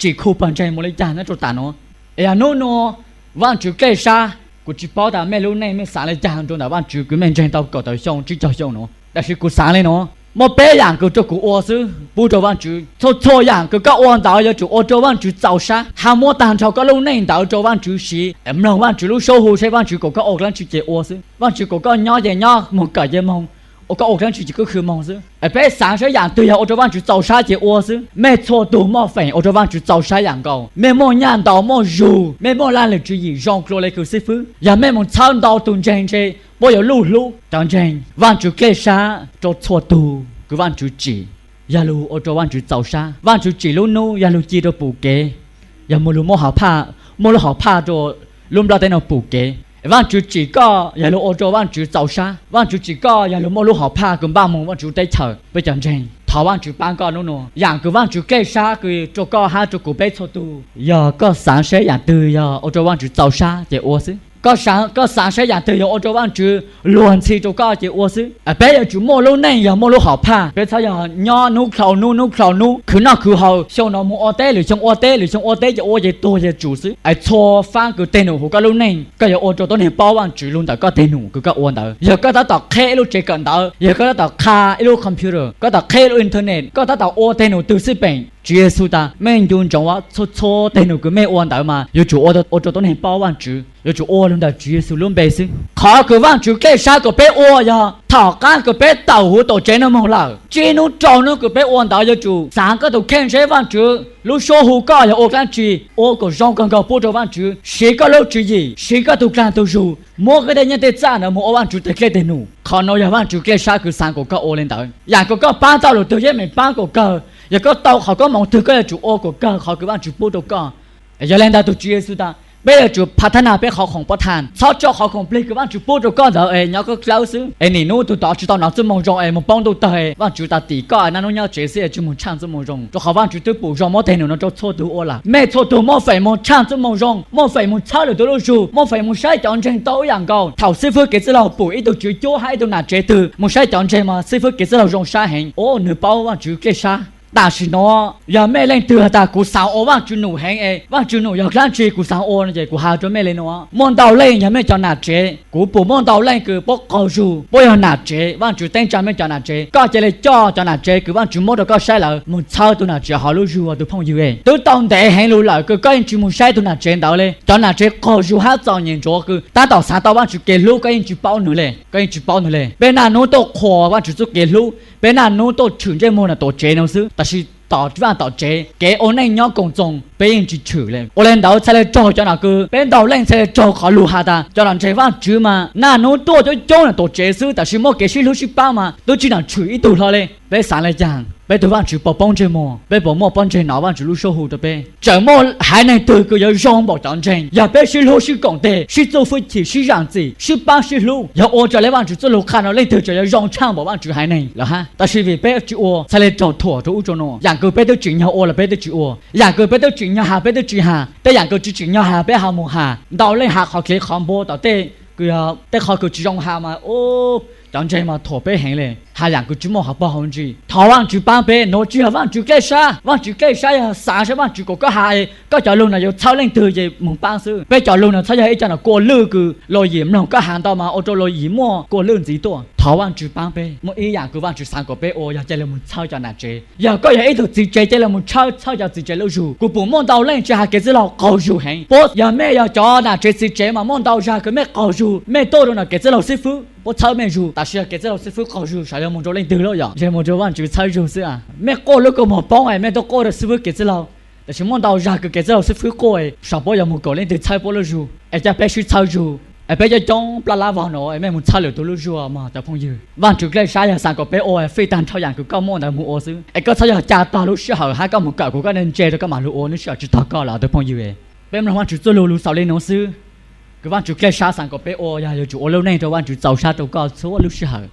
tsim khu pawg ntseeg mus li cas nyob rau tam nuav. Es yog hnub nua Vaajtswv dlej sab, kuv tsis paub tas mej lub neej mej xaav li cas rau ntawm Vaajtswv kws mej ntseeg tau kaum tawm xyoo tsib caug xyoo nuav, tab sis kuv xaav li nuav, muaj peb yaam kws rua kuv ua xwb pub rau Vaajtswv. Txhua txhua yaam kws koj ua ntawd yuav tsum ua rua Vaajtswv txaus sab, hab muab taag nrho koj lub neej ntawd rua Vaajtswv siv, mloog Vaajtswv lub suab hu seb Vaajtswv kom koj ua dlaab tsi ces ua xwb. Vaajtswv kom koj nyob ces nyob, moog kawm ces moog, ua koj ua dlaab tsi ces koj khwv moog xwb. Es peb xaav seb yaam twg yog ua rua Vaajtswv txaus sab ces ua xwb. Mej txhua tug muaj feem ua rua Vaajtswv txaus sab yaam nkaus. Mej muaj nyaj ntau muaj zug, mej muaj laj lwm tswv yim zoo dlua le kws xib fwb. Yog mej moog txhawb ntau tug ntseeg ntshe puab yuav luj hlub cov ntseeg. Vaajtswv dlej sab rua txhua tug kws Vaajtswv tsim, yog lug ua rua Vaajtswv txaus sab. Vaajtswv tsim lub nub yog lug ci rua pum kev, yog muaj lub hom phaj, muaj lub hom phaj rua lub nplaj teb nuav pum kev. Vaajtswv tsim koj yog lug ua rua Vaajtswv txaus sab. Vaajtswv tsim koj yog lug muaj lub hom phaj kws npaj moog Vaajtswv teb chaws. Peb cov ntseeg, thov Vaajtswv paab koj nub nua. Yaam kws Vaajtswv dlej sab kws rua koj hab rua kuv peb txhua tug, yog koj xaav seb yaam twg yog ua rua Vaajtswv txaus sab ces ua xwb. Koj xaav, koj xaav seb yaam twg yog ua rua Vaajtswv luag ntxhi rua koj ces ua xwb. Peb yuav tsum muaj lub neej yog muaj lub hom phaj. Peb txhob yog nyob nub dlhau nub, nub dlhau nub, khwv noj khwv haus, xyoo no moog ua teb, lwm xyoo ua teb, lwm xyoo ua teb ces ua ces tuag ces tsum xwb. Es txhua faab kws teg num huv koj lub neej, koj yuav ua rua tuab neeg paub Vaajtswv lug ntawm koj teg num kws koj ua ntawd. Yog koj tab tom qheb ib lub tsev kawm ntawv, yog koj tab tom qha ib lub computer, koj tab tom qheb ib lub internet, koj tab tom ua teg num twg xwb peem, Tswv Yexus tas mej ncu ntsoov, txhua txhua teg num kws mej ua ntawd mas yuav tsum ua, ua rua tuab neeg paub Vaajtswv, yuav tsum ua lug ntawm Tswv Yexus lub npe xwb. Qhov kws Vaajtswv dlej sab kom peb ua yog thaum qaab kws peb taum huv tom tsev nuav moog lawm, tsib nub rau nub kws peb ua ntawd yuav tsum xaav koj tug kheej seb Vaajtswv lub suab hu koj yog ua dlaab tsi, ua kom zoo kawg nkaus pub rua Vaajtswv, siv koj lub tswv yim, siv koj tug dlaag tug zug, muab koj tej nyiaj tej txaj ntawd moog ua Vaajtswv teg dlej teg num. Qhov nuav yog Vaajtswv dlej sab kws xaav kom koj ua li ntawd. Yaam kws koj paab tau lwm tug yeej meem paab kom kawg, yog koj tau qhov koob moov twg koj yuav tsum ua kom kawg qhov kws Vaajtswv pub rua koj. Yog li ntawd tug Tswv Yexus tas peb yuav tsum pha thab nag peb qhov khoom pov thas, txhob tso qhov khoom plig kws Vaajtswv pub rua koj ntawd es nyob koj dlawb xwb. Es nim nub tug tod tsi tau nov txuj moo zoo es moog poob ntuj tawg, Vaajtswv tas tim koj naj nub nyob tsev xwb es tsi moog tshaaj txuj moo zoo, rua qhov Vaajtswv twb pum zog muab teg num no rua txhua tug ua lawm. Mej txhua tug muaj feem moog tshaaj txuj moo zoo, muaj feem moog txhawb lwm tug lub zug, muaj feem moog saib cov ntseeg tau ib yaam nkaus. Thaum xib fwb kev txwj laug pum ib tug tswv cuab hab ib tug nam tsev twg moog saib cov ntseeg mas xib fwb kev txwj laug zoo sab heev, ua nwg paub Vaajtswv dlej sab. Tam sim nuav yog mej leej twg has tas kuv xaav ua Vaajtswv num heev es Vaajtswv num yog dlaab tsi kuv xaav ua no ces kuv has rua mej le nuav. Muaj ntau leej yog mej cov nam tsev, kuv pum muaj ntau leej kws puab qaug zug, puab yog nam tsev, Vaajtswv teeb tsaa mej cov nam tsev. Koj ca le coj cov nam tsev kws Vaajtswv muab rua koj saib lawm moog txhawb tug nam tsev hov lub zug ua tug phooj ywg es. Twb tau ntev heev lug lawm kws koj yeej tsi moog saib tug nam tsev ntawd le. Cov nam tsev qaug zug hab txom nyem ntsuav kws tab tom xaav tau Vaajtswv kev hlub koj yeej tsi paub nwg le, koj yeej tsi paub nwg le. Peb naj nub tuaj qhuas Vaajtswv txuj kev hlub, peb naj nub tuaj tshwm ntsej muag nam tuam tsev nuav xwb, tab sis tom vaaj tom tsev kev ua neej nyob koom txoos peb yeej tsi tshwm le. Ua le ntawd txhaj le raug cov nam kws peb ntau leej txhaj le raug qhov lug has tas cov nam ntseeg Vaajtswv mas naj nub tuaj coob coob nam tuam tsev xwb, tab sis muaj kev sib hlub sib paab mas tub tsi nam tshwm ib tug hlo le. Peb xaav le caag? Peb tug Vaajtswv puas poob ntsej muag? Peb puas muaj pob ntseg nov Vaajtswv lub suab hu rua peb? Tseem muaj haiv neeg twg kws yuav zoo npaum cov ntseeg? Yog peb sib hlub sib koom tes, sib txuj fwj chim, sib zaam txim, sib paab sib hlub, yog ua raws le Vaajtswv txuj lug qha no leej twg tseem yuav zoo tshaaj npaum Vaajtswv haiv neeg lawm hab? Tab sis vim peb tsi ua txhaj le raug thuam rua ub rua nuav. Yaam kws peb twb tsim nyog ua los peb twb tsi ua, yaam kws peb twb tsim nyog has peb twb tsi has, tej yaam kws tsi tsim nyog has peb has moog has. Ntau leej has qhov kev qhov npua tom tej kws yog tej qhov kws tsi zoo has mas ub, cov ntseeg mas thuam peb heev le, has yaam kws tsi muaj hauv paug hauv ntsis. Thov Vaajtswv paab peb, nuav tsi yog Vaajtswv dlej sab. Vaajtswv dlej sab yog xaav seb Vaajtswv kom koj has, koj cov lug no yuav txhawb leej twg ces moog paab xwb. Peb cov lug no txhob yog ib co nam kua lwj kws luas yim mloog koj has ntau mas ua rua luas yim muaj kua lwj ntxiv tuaj. Thov Vaajtswv paab peb, muaj ib yaam kws Vaajtswv xaav kom peb ua yog ca le moog txhawb cov nam tsev. Yog koj yog ib tug txiv tsev ca le moog txhawb, txhawb cov txiv tsev lub zug. Kuv pum muaj ntau leej tsi has kev txwj laug qaug zug heev. Puab yog mej yog cov nam tsev txiv tsev mas muaj ntau zag kws mej qaug zug, mej tuaj rua nram kev txwj laug xib fwb puab txhawb mej zug, tab sis yog kev txwj laug xib fwb qaug zug saib yuav moog rua leej twg lawm, yog moog rua Vaajtswv txhawb zug xwb. Mej quaj lub kua muag poob es mej tuaj quaj rua xib fwb kev txwj laug, tab sis muaj ntau zag kws kev txwj laug xib fwb quaj saib puab yuav moog kom leej twg txhawb puab lub zug. Es ca peb sib txhawb zug, es peb coob coob plab lab vog no es mej moog txhawb lwm tug lub zug mog cov phooj ywg. Vaajtswv dlej sab yog xaav kom peb ua fij taag nrho yaam kws koj muaj ntawd moog ua xwb. Es koj txhob yog ca tog lub sij hawm hab koj moog kawm kuv koj neej ntse rua koj mam lug ua, lub sij hawm tsi tog koj lawm tug phooj ywg. Peb mloog Vaajtswv txuj lug lug xaus le nuav xwb. Kws Vaajtswv dlej sab xaav kom peb ua yog yuav tsum ua lub neej rua Vaajtswv txaus sab rua koj txhua lub sij hawm.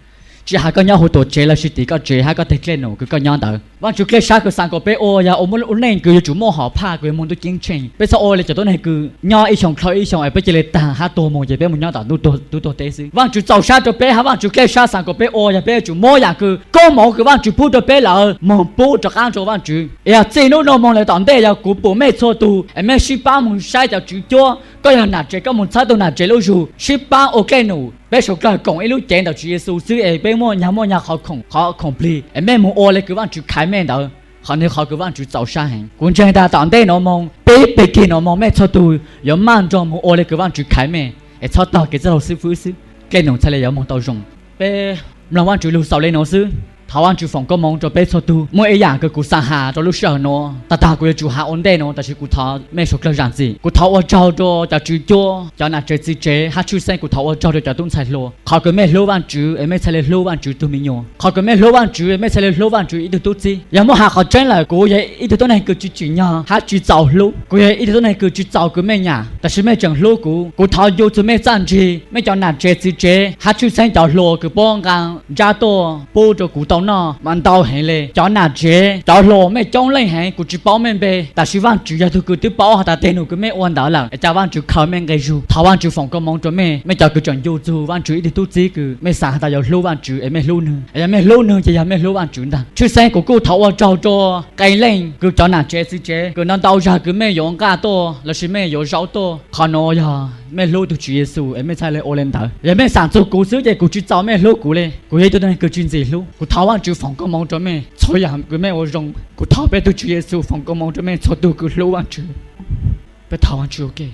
tsis hais koj nyob huv tuam tsev los sis tim koj tsev hab koj teg dlej num kws koj nyob ntawd. Vaajtswv dlej sab kws xaa kom peb ua yog ua lub neej kws yuav tsum muaj hom phaj, kws yuav moog tub ceeb tsheej. Peb txhob ua le cov tuab neeg kws nyob ib xyoo dlhau ib xyoo es peb cia li taag hab tuag moog ces peb moog nyob tom tub tuag teb xwb. Vaajtswv txaus sab rua peb hab Vaajtswv dlej sab xaa kom peb ua yog peb yuav tsum muab yaam kws koob moov kws Vaajtswv pub rua peb lawm moog pub rov qaab rua Vaajtswv. Yog txij nub nuav moog le tom ntej yog kuv pum mej txhua tug es mej sib paab moog saib cov tswv cuab. Koj yog nam tsev koj moog txhawb tug nam tsev lub zug, sib paab ua dlej num, peb suav dlawg koom ib lub cev ntawm tswv Yexus xwb es peb muaj nyag muaj nyag qhov khoom plig es mej moog ua le kws Vaajtswv khaiv mej ntawd. Qhov nwg qhov kws Vaajtswv txaus sab heev. Kuv ntseeg tas tom ntej nuav moog peb peg kig nuav moog mej txhua tug yuav maj nrug moog ua le kws Vaajtswv khaiv mej es txhob tog kev txwj laug xib fwb xwb, dlej num txhaj le yuav moog tau zoo. Peb mloog Vaajtswv lug xaus le nuav xwb. Thov Vaajtswv foom koob moov rua peb txhua tug. Muaj ib yaam kws kuv xaa has rua lub sij hawm nuav, tag tag kuv yuav tsum has ua ntej nuav tab sis kuv thov mej suav dlawg zaam txim. Kuv thov ua tsaug rua cov tswv cuab, cov nam tsev txiv tsev hab tshwj xeeb kuv thov ua tsaug rua cov tub ntxhais hluas. Qhov kws mej hlub Vaajtswv es mej txhaj le hlub Vaajtswv tug me nyuam. Qhov kws mej hlub Vaajtswv es mej txhaj le hlub Vaajtswv ib tug tub txib. Yog muab has qhov tseeb lawm kuv yog ib tug tuab neeg kws tsis tsim nyog hab tsis txaus hlub. Kuv yog ib tug tuab neeg kws tsis txaus kws mej nyam tab sis mej tseem hlub kuv. Kuv thov ncu txug mej txaj ntsig, mej cov nam tsev txiv tsev hab tshwj xeeb cov hluas kws puab nqaa ntsab tuaj pub rua kuv tau noj mas ntau heev le. Cov nam tsev cov hluas mej coob leej heev kuv tsis paub mej npe tab sis Vaajtswv yog tug kws twb paub has tas teg num kws mej ua ntawd lawm es ca Vaajtswv khaws mej nqe zug. Thov Vaajtswv foom koob moov rua mej, mej cov kws tseem ncu txug Vaajtswv ib tug tub txib kws mej xaa has tas yuav hlub Vaajtswv es mej hlub nwg. Yog mej hlub nwg ces yog mej hlub Vaajtswv ntag. Tshwj xeeb kuv kuj thov ua tsaug rua qee leej kws cov nam tsev txiv tsev kws no ntau zag kws mej yuav nqaj tuaj los sis mej yuav zaub tuaj. Qhov nuav yog mej hlub tug Tswv Yexus es mej txhaj le ua le ntawd. Yog mej xaam txug kuv xwb ces kuv tsis txaus mej hlub kuv le. Kuv yog ib tug neeg kws tsis ntxim hlub. Kuv thov Vaajtswv foom koob moov rua mej txhua yaam kws mej ua zoo. Kuv thov peb tug Tswv Yexus foom koob moov rua mej txhua tug kws hlub Vaajtswv. Peb thov Vaajtswv ua ke.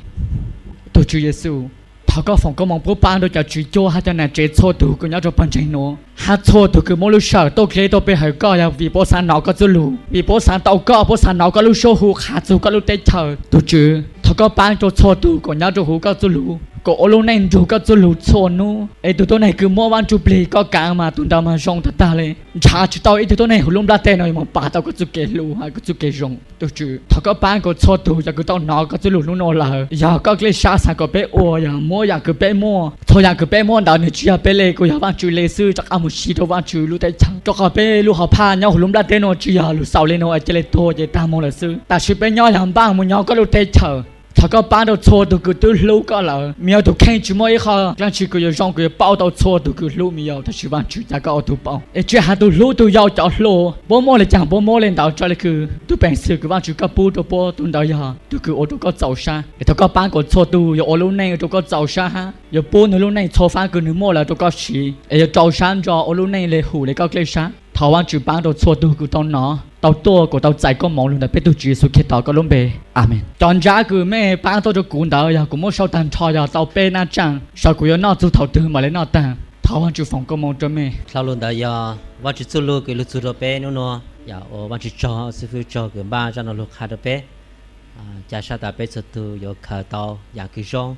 Tug Tswv Yexus, thov koj foom koob moov puab paab rua cov tswv cuab hab cov nam tsev txhua tug kws nyob rua pawg ntseeg nuav hab txhua tug kws muab lub sij hawm tuaj dleb tuaj pe hawm koj yog vim puab xav nov koj txuj lug, vim puab xav tau koj, puab xav nov koj lub suab hu qha txug koj lub teb chaws. Tug Tswv, thov koj paab rua txhua tug kom nyob rua huv koj txuj lug, kom ua lub neej nrug koj txuj lug txhua nub. Es tug tuab neeg kws muab Vaajtswv plig koj kaav mas tug ntawd mas zoo tag tag le. Ntshaw tsis tau ib tug tuab neeg huv lub nplaj teb nuav yuav moog pav tau koj txuj kev hlub hab koj txuj kev zoo. Tug Tswv, thov koj paab kom txhua tug yog kws tau nov koj txuj lug nub nuav lawm, yog koj dlej sab xav kom peb ua yog muab yaam kws peb muaj. Txhua yaam kws peb muaj ntawd nwg tsis yog peb le, kuj yog Vaajtswv le xwb, rov qab moog sib rua Vaajtswv lub teb chaws. Rua qhov peb lub hom phaj nyob huv lub nplaj teb nuav tsis yog lug xaus le nuav es cia le tuag ces tag moog lawm xwb, tab sis peb nyob yog npaaj moog nyob koj lub teb chaws. Thov koj paab rua txhua tug kws twb hlub koj lawm. Miv yau tug kheej tsis muaj ib qho dlaab tsi kws yuav zoo kws yuav paub tau txhua tug kws hlub miv yau, tab sis Vaajtswv ca koj ua tug paub. Es tsis has tug hlub tug yau cov hluas, puab muaj le caag puab muab le ntawd, tsua le kws tug peev xwm kws Vaajtswv koj pub rua puab tug ntawd yog tug kws ua rua koj txaus sab. Es thov koj paab kom txhua tug yuav ua lub neej rua koj txaus sab hab yuav pub nwg lub neej txhua faab kws nwg muaj lawm rua koj siv, es yuav rau sab ntso ua lub neej le hum le koj dlej sab. Thov Vaajtswv paab rua txhua tug kws tau nov, tau tuaj kom tau txais koob moov lug ntawm peb tug Tswv Yexus Khetos koj lub npe. Amees. Cov ntsab kws mej paab tuaj rua kuv ntawd yog kuv muab sau taag nrho yog tau peb nab tsaaj, xyov kuv yuav noj txug thaum twg mam le noj taag. Thov Vaajtswv foom koob moov rua mej. Dlhau lug ntawd yog Vaajtswv txuj lug kws lug txug rua peb nub nuav, yog ua Vaajtswv tsaug, xib fwb tsaug kws npaj zaj nuav lug qha rua peb. Ca sab tas peb txhua tug yuav khaws tau yaam kws zoo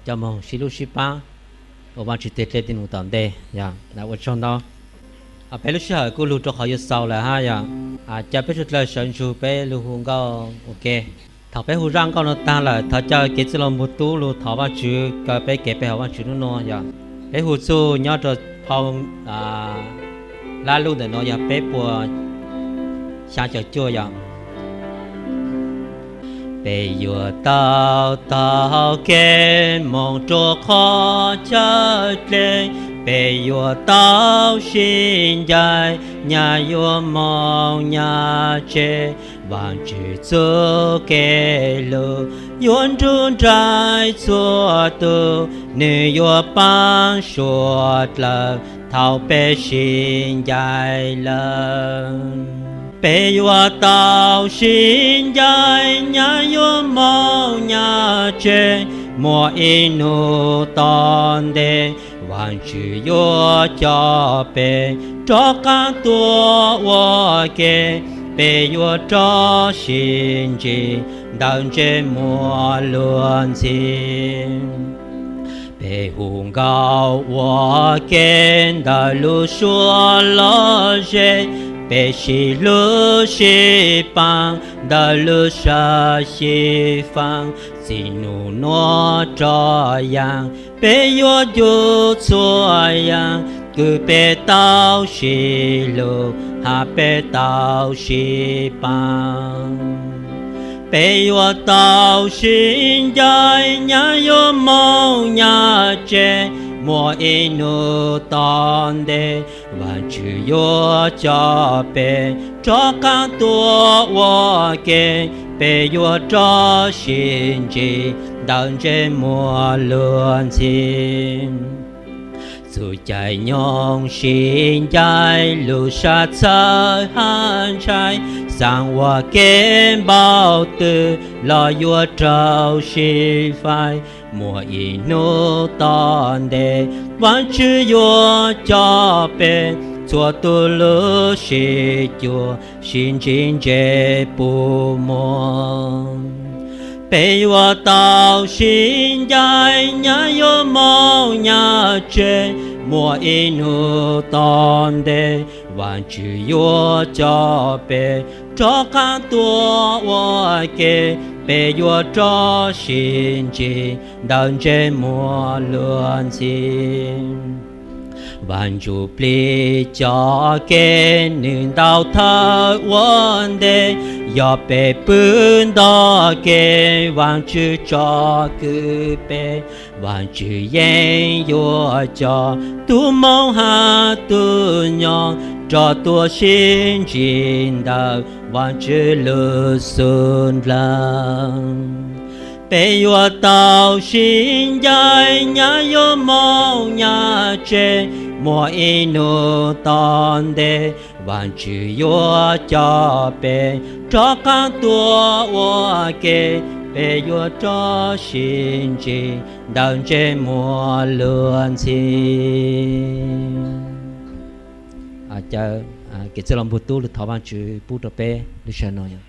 coj moog sib hlub sib paab ua Vaajtswv teg dlej tej num tom ntej. Yog ua tsaug ntau. Peb lub sij hawm kuj lug rua qhov yuav xaus lawm hab yog, ca peb suav dlawg sawv ntsug peb lug hu nkauj ua ke. Thaum peb hu zaj nkauj nuav taag lawm thov caw kev txwj laug npug tub lug thov Vaajtswv kaw peb kev pe hawm Vaajtswv nub nuav yog. Peb hu txuj nyob rua phau lab luj ntawm nuav yog peb puas xyaa caum cuaj yog. Peb yuav tau taug kev moog rua qhov chaw dlej, peb yuav tau sib ncaim, nyaj yuav moog nyaj tseg. Vaajtswv txuj kev lug yuav nrug nraim txhua tug, nwg yuav paab suav dlawg thaum peb sib ncaim lawm. Peb yuav tau sib ncaim, nyaj yuav moog nyaj tseg, muaj ib nub tom ntej Vaajtswv yuav coj peb rov qaab tuaj ua ke. Peb yuav rov sib ntsib ntawm ntsej muag luag ntxhi. Peb hu nkauj ua ke ntawm lub suab lom zem, peb sib hlub sib paab ntawm lub sab sib faam. Txij nub nuav rov yaam, peb yuav ncu txhua yaam, kws peb tau sib hlub hab peb tau sib paab. Peb yuav tau sib ncaim, nyab yuav moog nyab tseg, muaj ib nub tom ntej Vaajtswv yuav coj peb rov qaab tuaj ua ke, peb yuav rov sib ntsib ntawm ntsej muag luag ntxhi. Txuj cai nyoog sib ncaim, lub sab txhawb hab ntshai, xaam ua ke npaum twg los yuav raug sib fai. Muaj ib nub tom ntej Vaajtswv yuav coj peb, txhua tug lub sib cuag sib ntsib ntsej puv muag. Peb yuav tau sib ncaim, nyab yuav moog nyab tseg, muaj ib nub tom ntej Vaajtswv yuav coj peb rov qaab tuaj ua ke, peb yuav rov sib ntsib ntawm ntsej muag luag ntxhi. Vaaj Ntsujplig coj kev, nwg ntaus thawj ua ntej, yog peb pw nto kev Vaajtswv tsom kwm peb. Vaajtswv yeej yuav coj tug moov hab tug nyoog rov tuaj sib ntsib ntawm Vaajtswv lub xub ndlawg. Peb yuav tau sib ncaim, nyab yuav moog nyab tseg, muaj ib nub tom ntej Vaajtswv yuav coj peb rov qaab tuaj ua ke, peb yuav rov sib ntsib ntawm ntsej muag luag ntxhi. Caw kev txwj laus npug tub lug thov Vaajtswv pub rau peb lub sij hawm no.